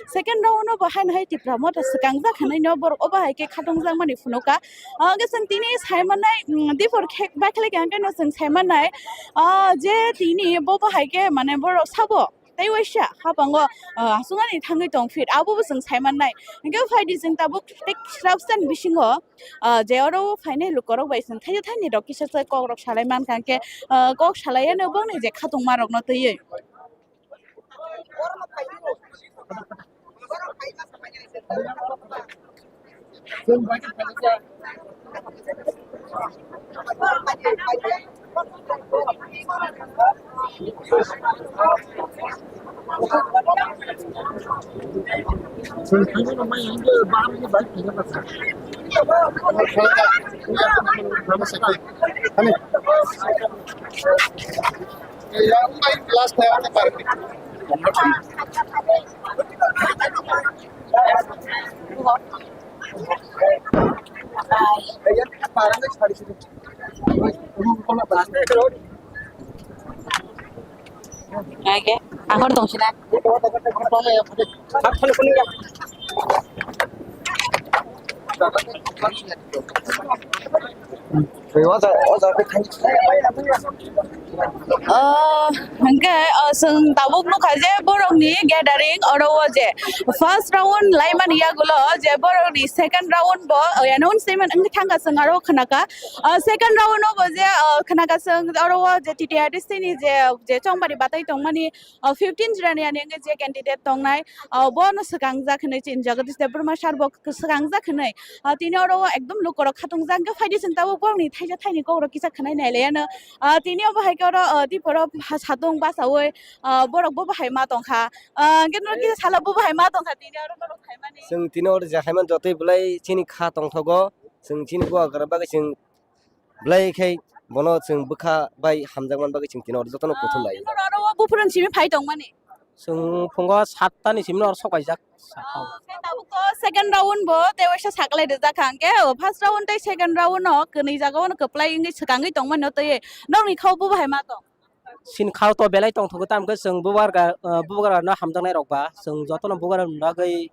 second round o bo haino hai Tipra Motha swkangjak hwnwi no borok obo hai khe khatungjakmani phunukha. Ah, hwnkhe chwng tini sai mannai, mm, Dipor khe baikhlai khe hwnkhe no chwng sai mannai, ah, je tini bo bo hai khe mane borok sabo tei waisa haphango, ah, aswknani thangwi tong phir abo bo chwng sai mannai. Hwnkhe phaidi chwng tabuk tei swrapsani bisingo, ah, je oro phainai lukorok bai chwng thaio thaini rok kisa se kokrok salai mankha hwnkhe, ah, kok salai ano bongni je khatungma rokno twiwi. Oke, aku dong sini. Ah, hwnkhe, ah, chwng tabuk nukha je borokni gathering oro o je first round laimani yagulo je borokni second round bo, ah, announce twi man wngwi thangkha chwng aro khwnakha. Ah, second round o bo je, ah, khwnakha chwng oro o je T T R D C ni je, je chongmani batwi tongmani, ah, fifteen jora ni ani wngwi je candidate tongnai, ah, bono swkangjak hinwi chini Jagadish Debbarma sir bo swkangjak hinwi. Ah, tini oro o ekdom lukorok khatungjak, hwnkhe phaidi chwng tabuk borokni thaisa thaini kokrok kisa khwnai nailaiano. Ah, tini obo hai khe oro, ah, Tripura o ha satung bachaui, ah, borok bo bahai ma tongkha. Ah, hwnkhe norok kisa salo bo bahai ma tongkha tini oro norok phaimani. Chwng tini oro je hai man jotoi belai chini kha tongthogo, chwng chini bubagra bagwi chwng belai khai bono chwng bwkha bai hamjakmani bagwi chwng tini oro jotono kuthum lai. Ah, oro o buphuruni simi phai tongmani? Chwng phungo satta ni simi oro sok paijak. Ah, khe tabuk to second round bo tei waisa saklai rijak kha, hwnkhe o first round tei second round no kwnwi jaga o no kwplai wngwi swkangwi tongmani no twi nokni kha o bo bahai ma tong? Chini kha o to belai tongthogo, tamo khe chwng bubagra, ah, bubagra no hamjaknai rok ba chwng jotono bubagra ni bagwi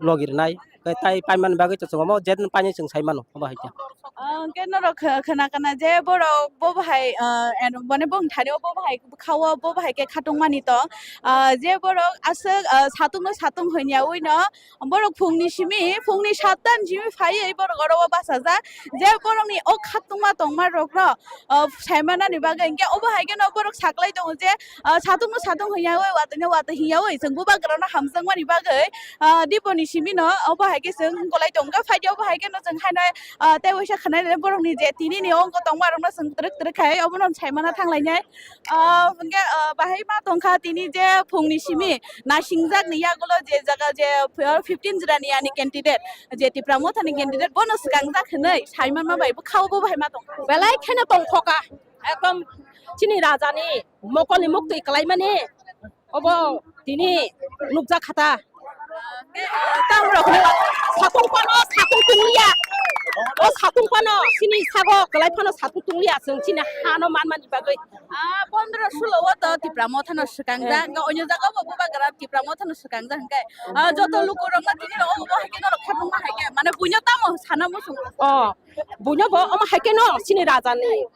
logi rwnai, tei tai paimani bagwi to chwng omo je painai chwng sai mano, obo hai khe. Ah, hwnkhe norok khw-, khwna khwna je borok bo bahai, ah, en-, mane bongni thani o bo bahai kha o, bo bahai khe khatungmani tong. Ah, je borok aswk, ah, satung no satung hwnyaui no borok phungni simi, phungni satta ni simi phaiwi borok oro o bachajak. Je borokni o khatungma tongma rok no, ah, saimanani bagwi hwnkhe obo hai kheno borok saklai tongo je, ah, satung no satung hwnyaui, watwi no watwi hwnyaui chwng bubagra no hamjakmani bagwi, ah, Diponi simi no obo hai khe chwng wngkolai tongo. Phaidi obo hai kheno chwng haino, ah, tei waisa khwnai borokni je tini ni ongko tongma rok no chwng twrwk twrwk khai obo no saimana thanglainai. Ah, hwnkhe, ah, bahai ma tongkha tini je phungni simi naisingjakni yagulo je jaga je fifteen jora ni ani candidate je Tipra Motha ni candidate bono swkangjak hinwi saimanma bai bwkha o bo bahai ma tongkha. Belai kheno tongkhoka, ekdom chini raja ni mokol ni muktwi kwlaimani. Obo tini nukjak kha ta. Tamrok satung pano satung tungliya. O satung pano chini sago kwlai phano satung tungliya, chwng chini hano manmani bagwi. Ah, pondro sulo o to Tipra Motha no swkangjak, eh, hwnkhe onyo jaga bo bubagra Tipra Motha no swkangjak hwnkhe, ah, joto lukurok no tini rok obo hai khe norok khatungma hai khe mane buino tamo sana muchung. Oh, buino bo omo hai khe no chini raja ni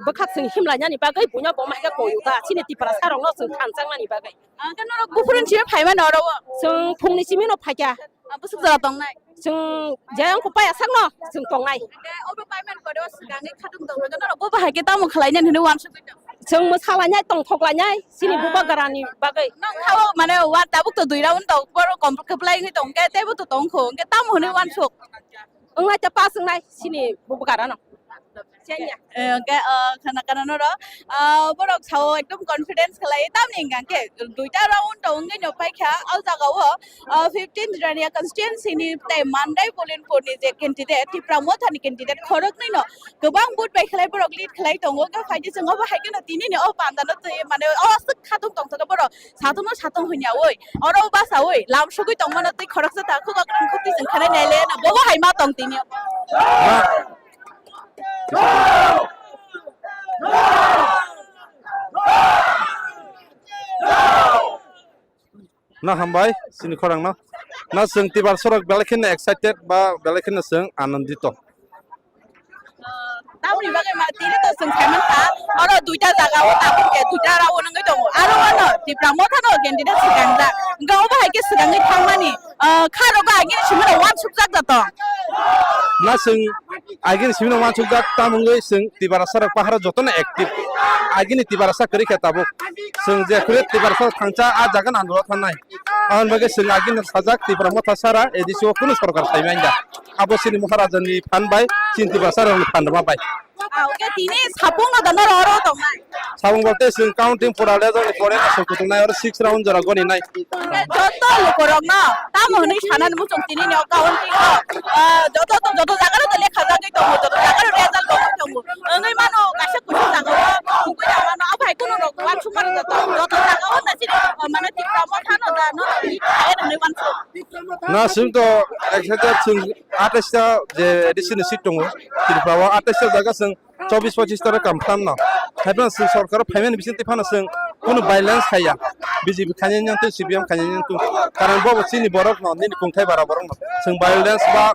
bwkhak chwng himlainani bagwi buino bo omo hai khe koyuda chini Tiprasa rok no chwng thanjaknani bagwi. Ah, hwnkhe norok buphuruni simi phaimani oro o? Chwng phungni simi no phaikha. Ah, bwswk jora tongnai? Chwng je wngkha paya sakno chwng tongnai. Hwnkhe obo paiman pore o swkangwi khatung tong hwnkhe norok bo bahai khe tamo khlainani hwnwi uansugwi tong? Chwng mwsalainai tongthoklainai chini bubagrani bagwi. Nokha o mane uan tabuk to dui round tong, borok kom-, kwplai wngwi tong khe teibo to tong kho, hwnkhe tamo hwnwi uansuk? Wngnai ta pass wngnai chini bubagrano. Chenya. Eh, hwnkhe, ah, khana, khana noro, ah, borok sao ekdom confidence khlai, tamni hwnkha khe duita round to wngwi no paikha, o jaga o, ah, fifteen Jirania constituency ni tei Mandai Bolinpur ni je candidate, Tipra Motha ni candidate, khoroknwi no kwbang vote bai khlai borok lead khlai tongo, hwnkhe phaidi chwng obo hai kheno tini ni o panda no twi mane o aswk khatung tongthok borok. Satung no satung hwnyaui, oro basaui, lam sugui tongmano tei khoroksa ta khuk akrang khuk twi chwng khanai naile na bobo hai ma tong tini. Na hambai, sini khorang no. Na chwng tibar sorok belai kheno excited ba belai kheno chwng anandito. Tamni bagwi ma tini to chwng sai mankha, oro duita jaga o tabuk je duita round wngwi tongo. Aro ano Tipra Motha no candidate swkangjak. Hwnkhe obo hai khe swkangwi thangmani, ah, kha rogo agini simi rok uansukjak da tong. Na chwng agini simi rok uansukjak, tamo wngwi chwng Tiprasa rok paharo jotono active. Agini Tiprasa kwrwi khe tabuk. Chwng je kwrwi Tiprasa thangcha a jaga no andolon thangnai. Aboni bagwi chwng agini sajak Tipra Motha sara A D C o kunu sorkar sai manya. Abo chini Maharaja ni phan bai, chini Tiprasa rok ni phan rwma bai. Ah, hwnkhe tini sapung no dono oro tongnai. Sapung bolte chwng counting pura le jani pore aswk kutung nai oro six round jora goni nai. Hwnkhe joto lukurok no tamo hwnwi sanani muchung tini ni o counting o, ah, joto to joto jaga rok lekha jagwi tongo, joto jaga rok result tongwi tongo. Wngwi mano kaisa kuchuk jaga o, wngwi mano abo hai kunu rok uansukma rok joto, joto jaga o na chini, ah, mane Tipra Motha no da no ni kaya hwnwi uansuk. Na chwng to ek hajar chwng atais ta je A D C ni seat tongo. Tripura o atais ta jaga chwng chobis pochis ta kam tham no. Haiphano chwng sorkar o phaimani bisingtwi phano chwng kunu violence khaiya. B J P khainani wngtwi, C P M khainani wngtwi. Karon bo chini borok no, nini kungthai bara borok no. Chwng violence ba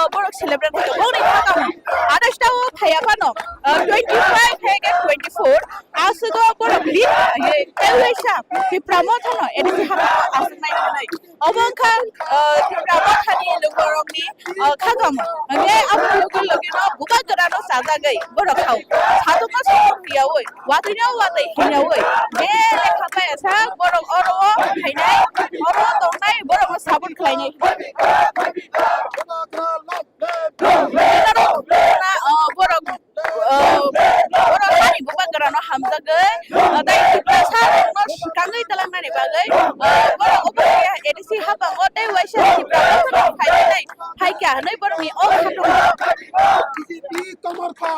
ah, borok celebrate khaio. Boni thangkamo. Athais ta o phaiya phano, ah, twenty five hai khe twenty four. Aswk o borok lead khaio. Tei waisa Tipra Motha no A D C hapha aswk nai hinwi. Obo wngkha, ah, Tipra Mothani lukurokni, ah, khakamo. Hwnkhe abo logi logi no bubagra no chajagwi borok khao. Satung no satung hiyaui. Watwi no watwi hiyaui, je lekha bai asa borok oro o phainai, oro tongnai borok no support khlainai. Borok, o, borok, o, borok hani bubagra no hamjagwi, o, tei Tiprasa rok no swkangwi twlangnani bagwi, o, borok obo A D C hapang o tei waisa Tipra Motha no phainai, phaikha hinwi borokni o khatung. B J P tomorkha.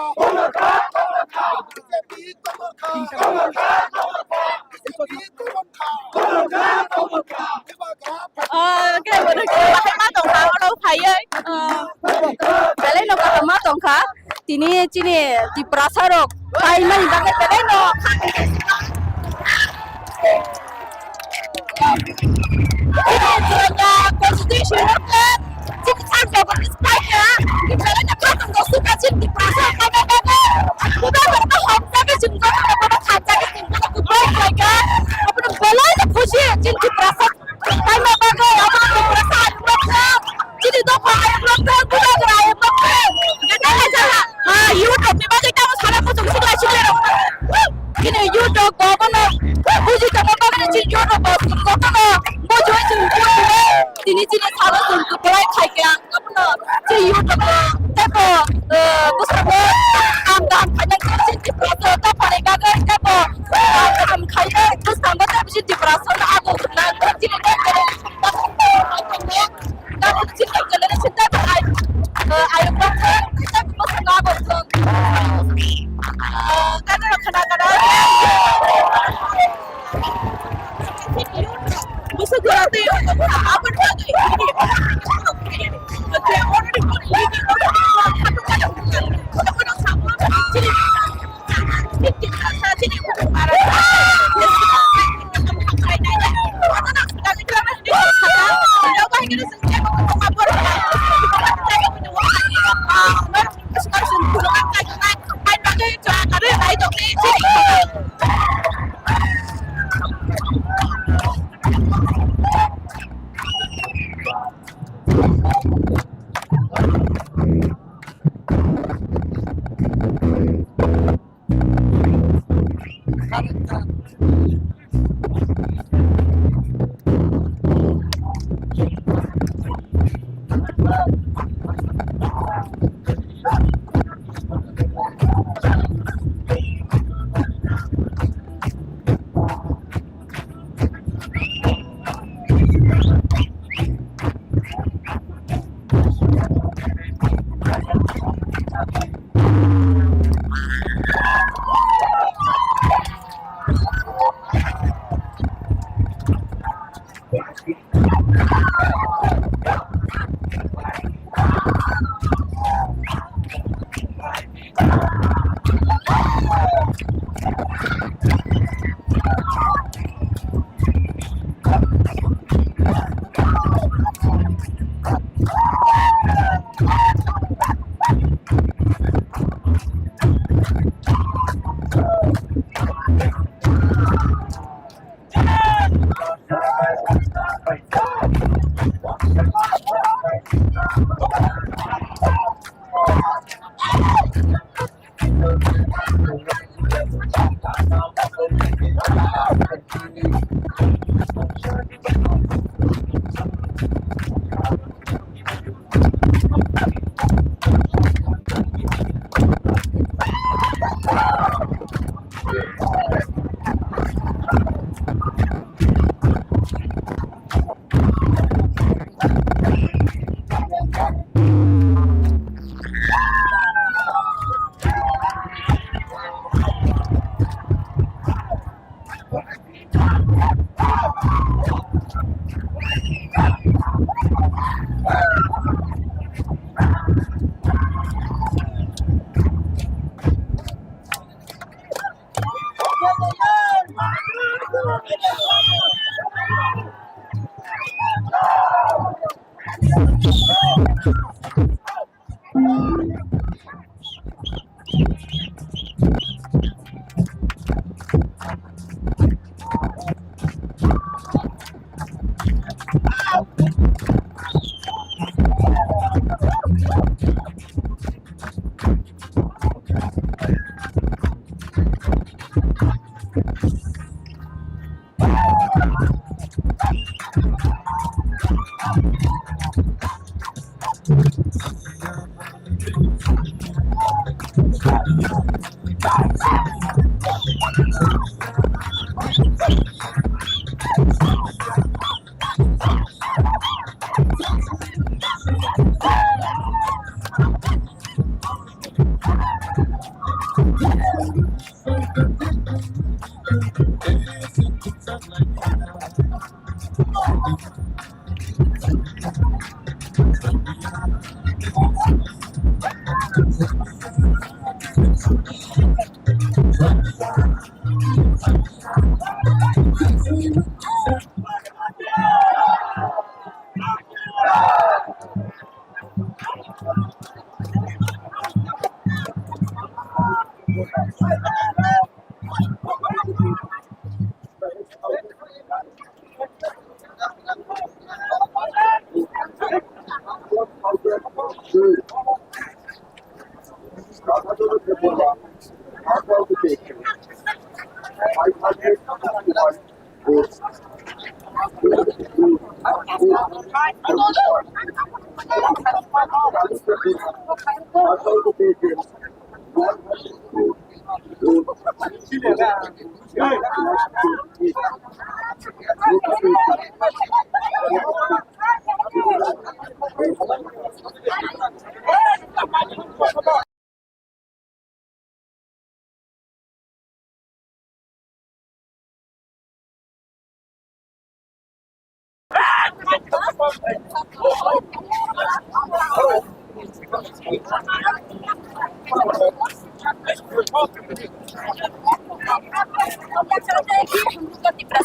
Ah, khe bo nokha ma tongkha, oro phaiwi, ah, belai no kaham ma tongkha. Tini chini Tiprasa rok phaimani bagwi belai no. Constitution Chini sak jagoni swkang ya, kiphilwi no khatungno suka chini Tiprasa khaina bagwi. Bubagra no hamjagwi chwng jotono bono khamjagwi chwng bono kwplai khlaikha. Abono belai no khusi chini Tiprasa khaina bagwi, abono Tiprasa ayuk rok thang, chini dopha ayuk rok thang, Bubagra ayuk rok thang. Gana gana jala, ah, YouTube ni bagwi tamo sana kuchuk siklai siklai rok. Chini youth rok bo bono buji tongma bagwi chini youth rok bo jotono bujui chwng tini chini salo chwng kwplai khaikha. Abono chini youth rok bo teibo, eh, bwskango kam kaham khaina chini Tiprasa dophani bagwi teibo, eh, kaham khaina bwskango teibo chini Tiprasa no abo chini Tabuk chini generation tabuk ai, eh, ayuk rok thang, tabuk bwskango abo thang. Eh, kadro khana kadro. Bwswk jora tei aboni bagwi.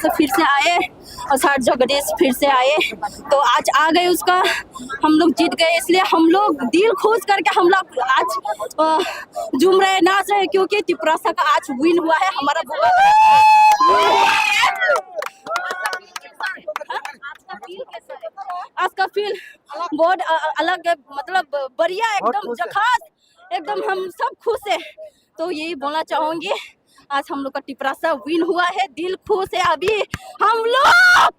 फिर से आए और सर जगदीश फिर से आए, तो आज आ गए उसका, हम लोग जीत गए, इसलिए हम लोग दिल खुश करके हम लोग आज, अ, झूम रहे, नाच रहे, क्योंकि तिपरासा का आज विन हुआ है, हमारा बुआ। आज का फील बहुत, अ, अ, अलग है, मतलब बढ़िया, बहुत एकदम खुश है। झकास, एकदम हम सब खुश है। तो यही बोलना चाहूंगी, आज हम लोग का तिपरासा विन हुआ है, दिल खुश है। अभी हम लोग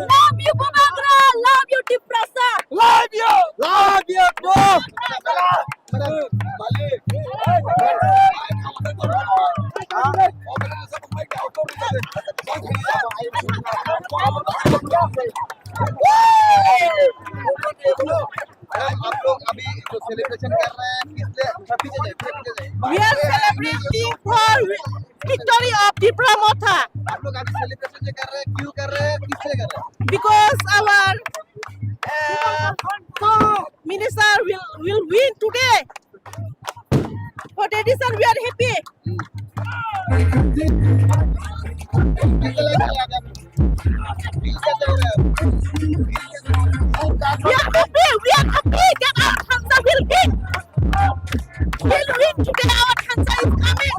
Love you, Bubagra! Love you, Tiprasa! Love you! Love you too! आप लोग अभी जो सेलिब्रेशन कर रहे हैं, किस लिए, पीछे जाइए, पीछे जाइए। We are celebrating for victory of Tipra Motha. आप लोग अभी सेलिब्रेशन जो कर रहे हैं, क्यों कर रहे हैं, किस लिए कर रहे हैं? Because our, uh, minister will, will win today. For tradition, we are happy. We are happy, we are happy that our Thansa will win. Will win today, our Thansa is coming.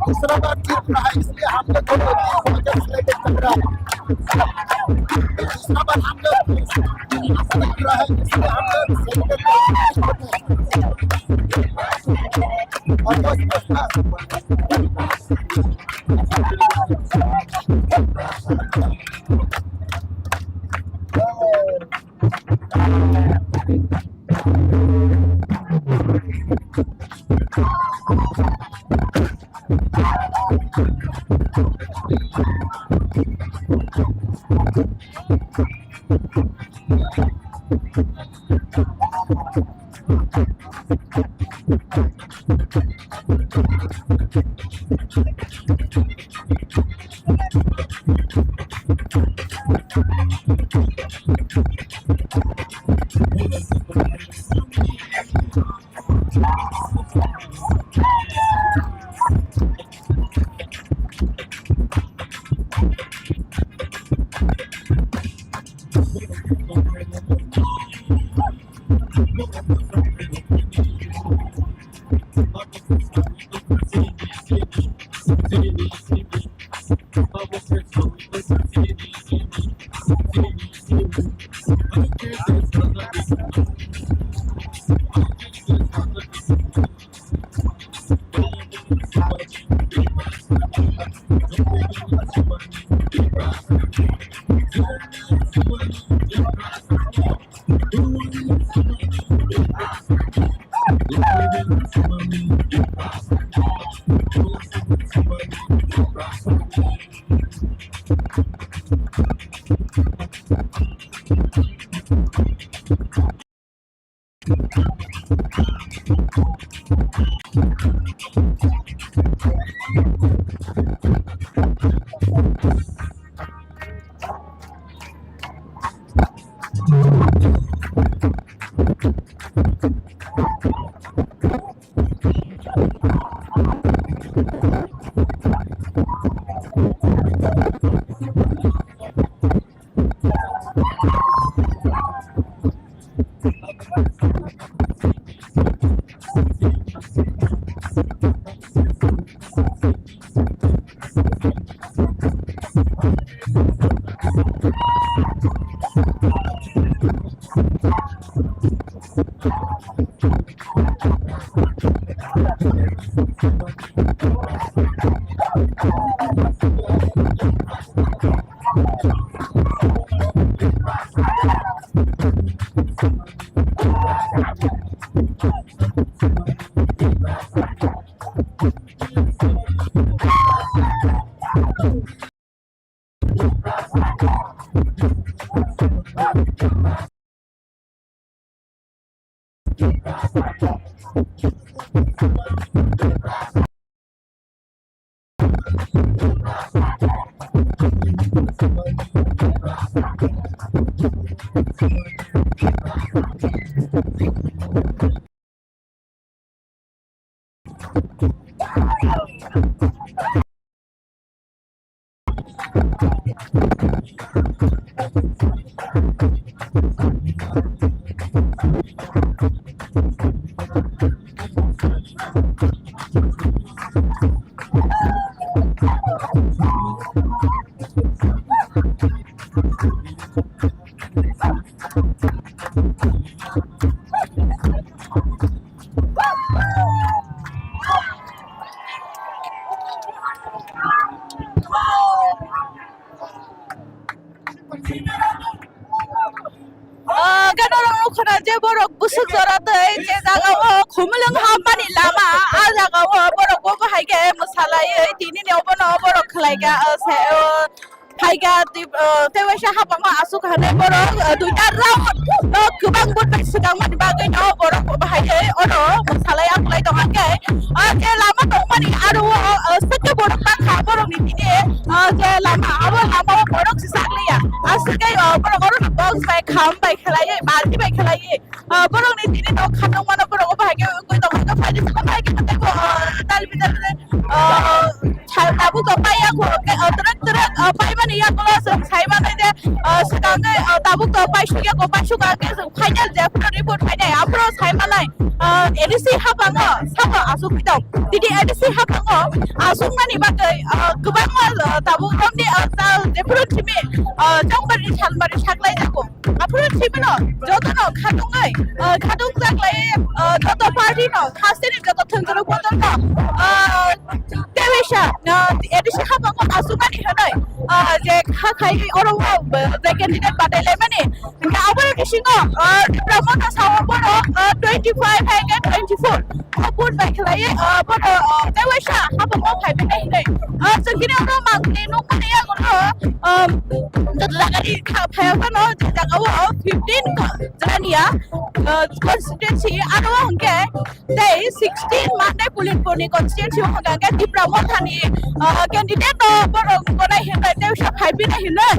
दूसरा बार जीत रहा है, इसलिए हम लोग थोड़ा सा celebrate कर रहे हैं। दूसरा बार हम लोग जीत रहा है, इसलिए हम लोग celebrate कर रहे हैं। और बस, बस, बस। Ah, gana rok nukho na je borok busuk jora tei je jaga o khumulwng hammani lama, ah jaga o borok bo bahai khe mwsalaiwi tini ni obono borok khlai kha, ah, se, ah, Tei ga twi-, ah, tei waisa hapang o aswk hwnwi borok, ah, duita round no kwbang vote bai swkang mani bagwi no borok bahai khe oro mwsalai aklai tong khe, ah, je lama tongmani aro o, ah, swkhe borok bangkha borokni tini, ah, je lama abo lama o borok se sakliya. Aswk khe, ah, borok oro box bai kham bai khlaiwi balti bai khlaiwi. Ah, borokni tini nok khanung mano borok o bahai khe wngwi tong kha, phaidi saka bai khe tei bo, ah, tal bidal, ah, sa-, tabuk tong pai ya kho, khe, ah, twrwk twrwk, ah, pai mani yagulo chwng sai manai de, ah, swkang khe, ah, tabuk tong pai suk ya kho, pai suk khe chwng final je phano report phainai, aphuru sai manai, ah, A D C hapang o sabo aswk khe tong. Tini A D C hapang o aswk mani bagwi, ah, kwbangma, ah, tabuk romni, ah, tal jephuru simi, ah, chongbarni salmari saklai jago. Aphuru simi no joto no khatungwi, ah, khatung jaklai, ah, joto party no khasteni joto thwngjakrok bodol no, ah, tei waisa, ah, A D C hapang o aswk mani hwnwi, ah, je kha khai oro o, ah, je candidate batai lai mani. Hingke aboni bisingo, ah, Tipra Motha sao borok, ah, twenty five hai khe twenty four. O vote bai khlaiwi, ah, bono, ah, tei waisa hapang o phai bai hinwi. Ah, chwng kini oro mangni nukmani yago no, ah, joto jaga ni kha phai phano je jaga o fifteen ko jani ya, ah, constituency aro hingke tei sixteen Mandai Pulitpur ni constituency o hingka khe Tipra Motha ni, ah, candidate no borok gonai hinwi tei wngsa phai bini hinwi,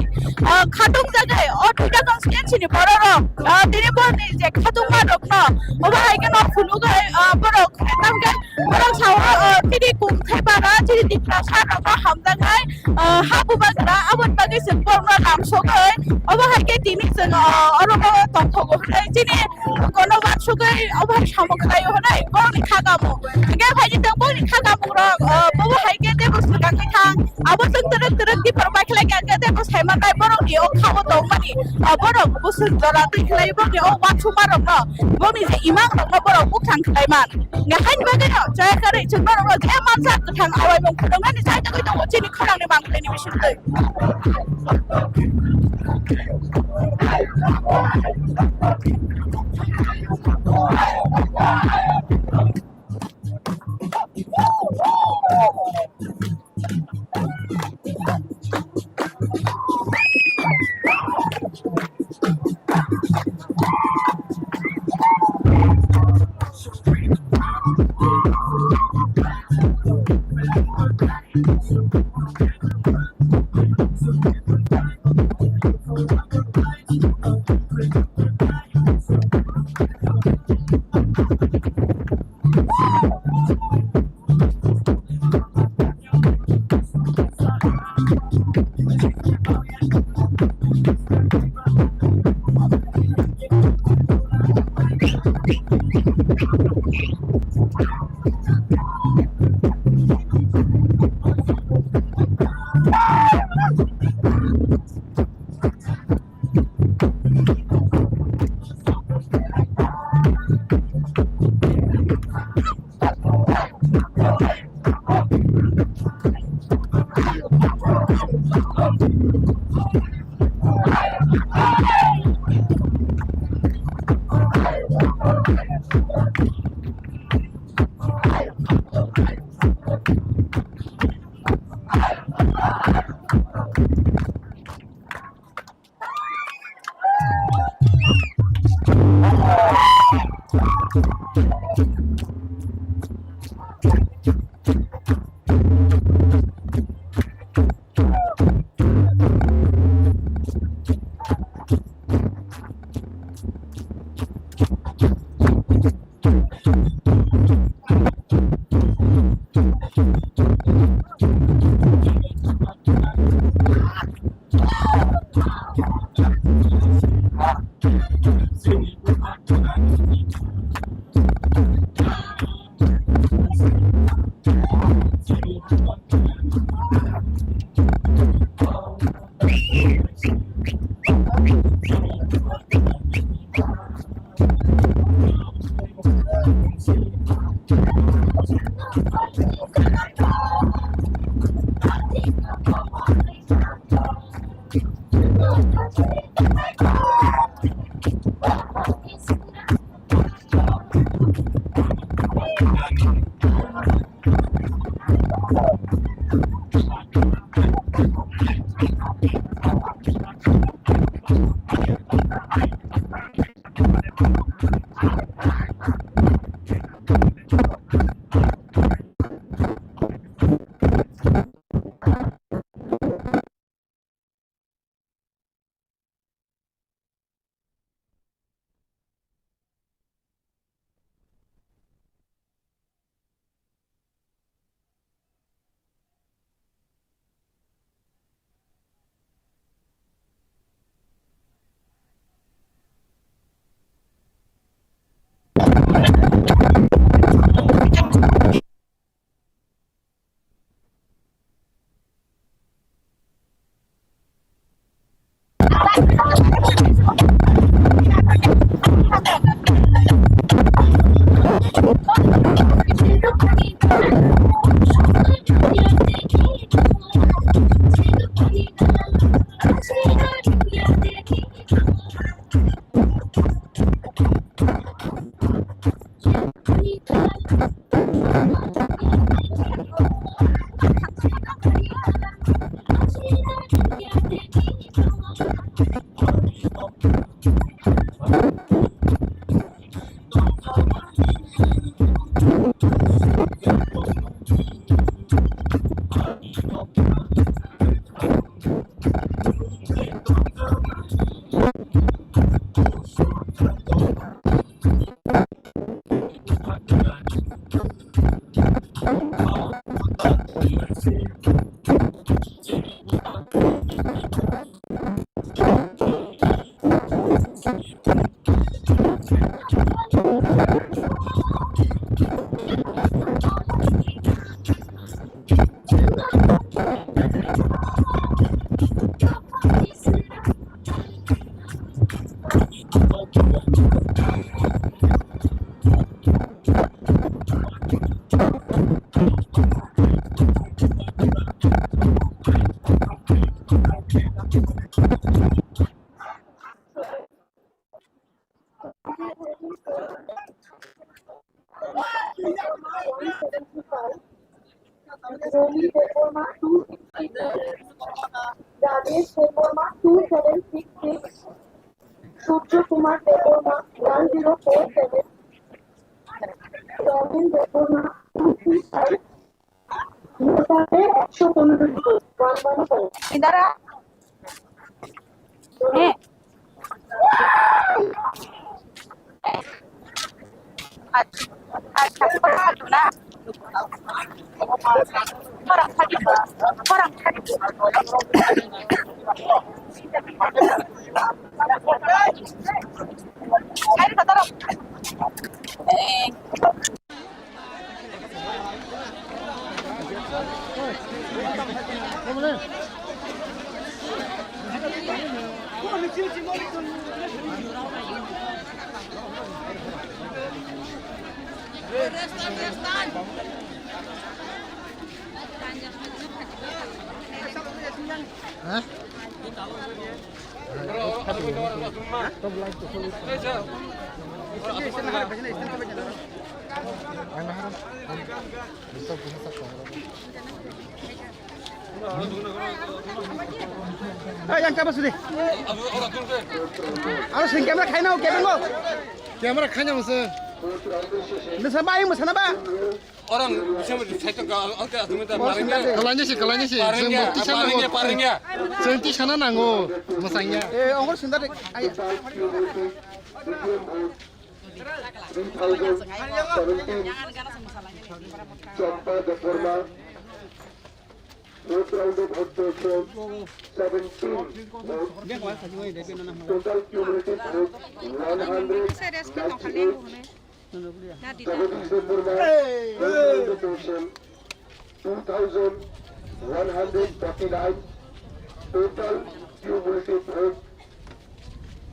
ah, khatung jagai o duita constituency ni borok rok, ah, tini borok ni je khatung ma rok no obo hai khe no phunugwi, ah, borok tamkhe borok sao, ah, chini kung thai para chini Tiprasa rok no hamjaknai, ah, ha bubagra aboni bagwi chwng borok no lam sogwi obo hai khe tini chwng, ah, oro o tongthogo hinwi chini Kono wansugwi obo hai samung khlaio hwnwi borokni kha kamo. Hingke phaidi tong borokni kha kamungrok, o, bobo hai khe tebo swkangwi thang. Abo chwng twrwk twrwk dipor bai khlai khe hingke tebo saimanbai borokni o kha-o tongmani, o, borok bwswk jora twi khlai borokni o wansukmarokno, borokni je imangrokno borok bwkhang khlai man. Hingke haini bagwino chaya kwrwi chwng norokno je manjak kwthang awaimung phunuknani chai tongwi tongo chini khorangni mangpili ni bisingtwi. Romi Debbarma two six six, Rajesh Debbarma two seven six six, Surjo Kumar Debbarma one zero four seven, Robin Debbarma two three five, ভোটারে একশো পনেরো জন। হ্যাঁ। আচ্ছা, আচ্ছা, না। Hey, yang siapa sini? Aro sing camera khaina o kebeng o. Camera khaina masa. Nasa ba ayo masa na ba? Orang bisa saitok ka angka asumita parengya. Kalanya sih, kalanya sih. Parengya, parengya, parengya. Senti sana nango masangnya. Eh, ongkor sendar. Ayo. Three thousand seventeen, Champa Debbarma, fourth round of vote seventeen vote, total cumulative vote one hundred ninety-eight, Jagadish Debbarma, fourth round of vote two thousand one hundred forty-nine, total cumulative vote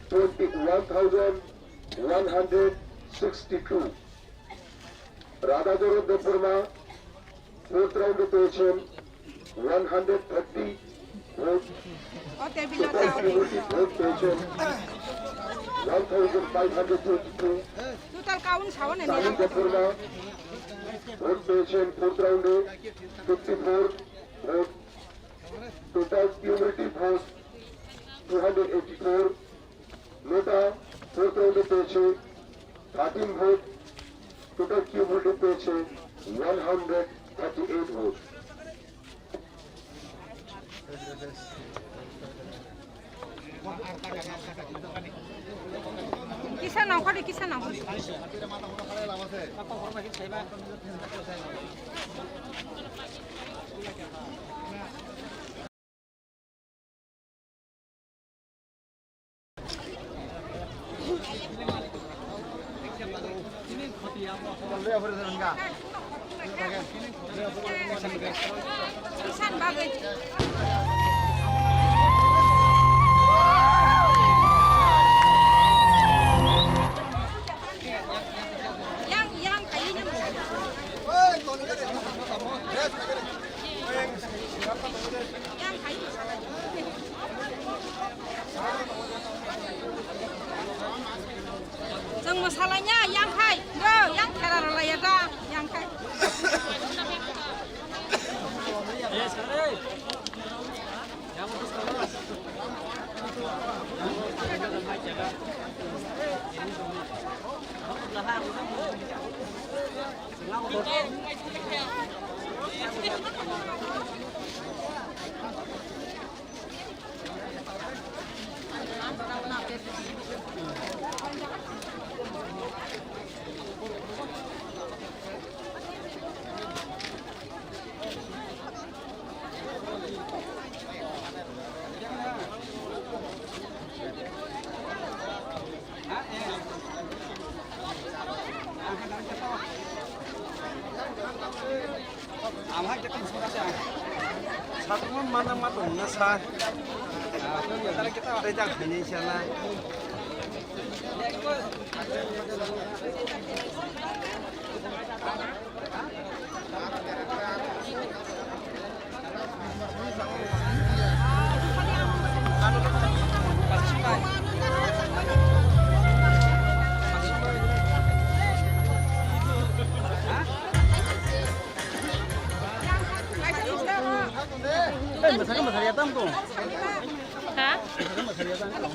twenty-one thousand one hundred sixty-two. Radhadoro Debbarma, fourth round-o পেয়েছেন one hundred thirty vote, total cumulative vote পেয়েছেন one thousand five hundred twenty-two. Total count সাওয়ানে Sani Debbarma, vote পেয়েছেন fourth round-এ fifty-four vote, total cumulative vote ভোট, total cumulative পেয়েছে one hundred thirty eight ভোট। Kisa nongkhor di, kisa nongkhor. Chwng mwsalaina yang khai, bro, yang khera rwlaiya da, yang khai. Satung mana ma tong na sa. Tei jak khainai sa na. Eh, masaknya masaria tam tuh. Ha? Masaknya masaria tam tuh.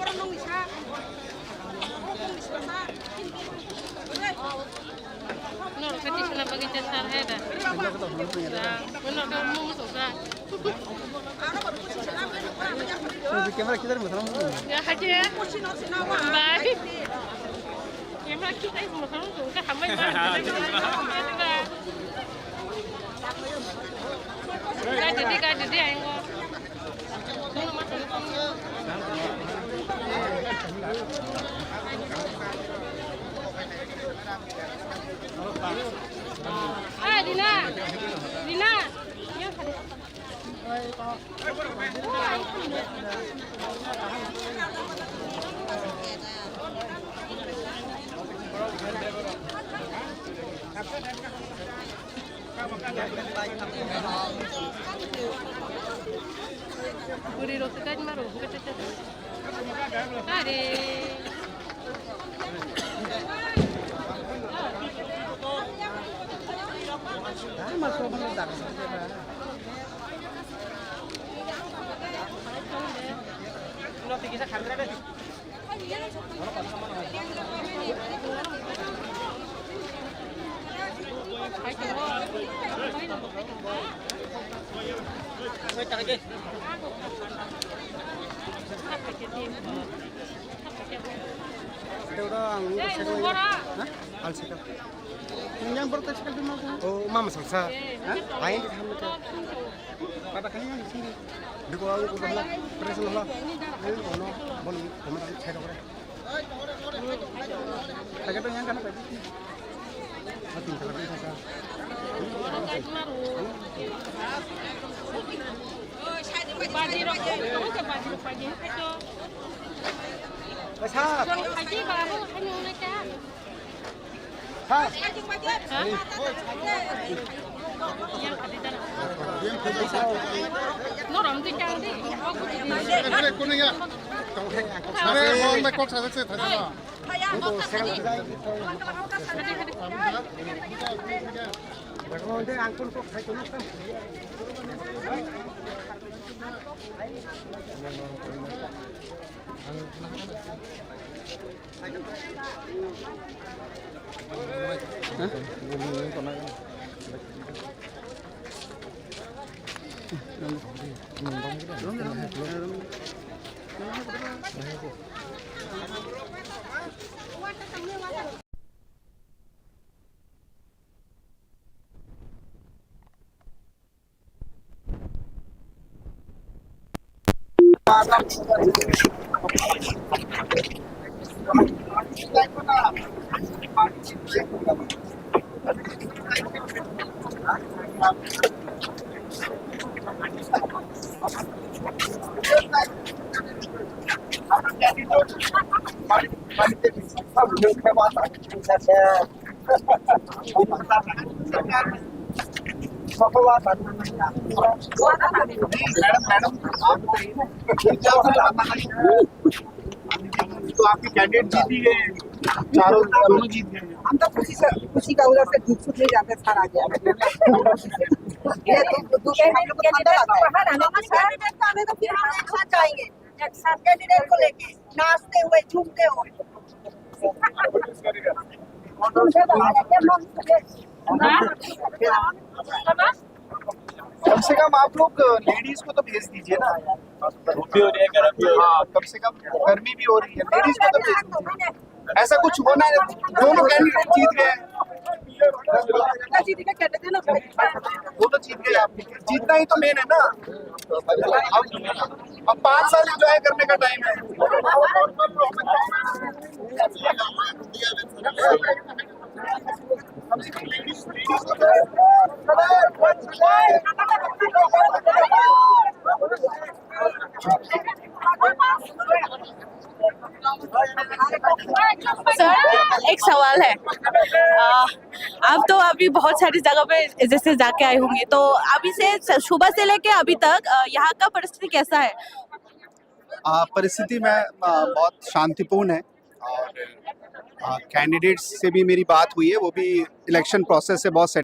Norok khe tisana bagwi cha sar hai da. Norok khe mung sokha. Camera kita masang. Ya, haji. Bye. Camera kita masang, sokha hambai ba. Ka didi, ka didi, ayang ko. Ah, Rina. Rina. Bwrwi rok se gari maro, hwnkhe tei tei. Are. Ito daw ang nung ko sego. Ha? Al sego. Yang berarti sekali mau. Oh, mama salsa. Ha? Ayo kita hamil. Pada kali yang di sini. Di ko ang ko bala. Press lo. Ayo kono. Bon, kono tan sego kore. Taga to yang kana tadi. Atin taga to saka. Baji rok, kamu ke baji rok baji. Ayo. Asa. Haji baru hanya nak. Madam, madam, आप बताइए ना, क्या हो रहा है? तो आपके कैंडिडेट जीत ही गए हैं, चारों, दोनों जीत गए हैं। हम तो खुशी से, खुशी का उधर से दुख सुख नहीं जाते, सर आ गया। ये तो दुख है, हम लोग को ठंडा लगा है। बाहर आने का सर, हमें तो फिर हम एक साथ जाएंगे, एक साथ कैंडिडेट को लेके नाचते हुए, झूमते हुए। कम से कम आप लोग लेडीज को तो भेज दीजिए ना। धूप भी हो रही है, गर्म भी हो रही है। हाँ, कम से कम गर्मी भी हो रही है, लेडीज को तो भेज दीजिए। ऐसा कुछ होना है, दोनों कैंडिडेट जीत गए। वो तो जीत गए आप, जीतना ही तो मेन है ना। अब, अब पाँच साल एंजॉय करने का टाइम है। सर, एक सवाल है। आ, आप तो अभी बहुत सारी जगह पे जैसे जाके आए होंगे, तो अभी से स-, सुबह से लेके अभी तक, अ, यहाँ का परिस्थिति कैसा है? आ, परिस्थिति में, आ, बहुत शांतिपूर्ण है और, आ, कैंडिडेट्स से भी मेरी बात हुई है, वो भी इलेक्शन प्रोसेस से बहुत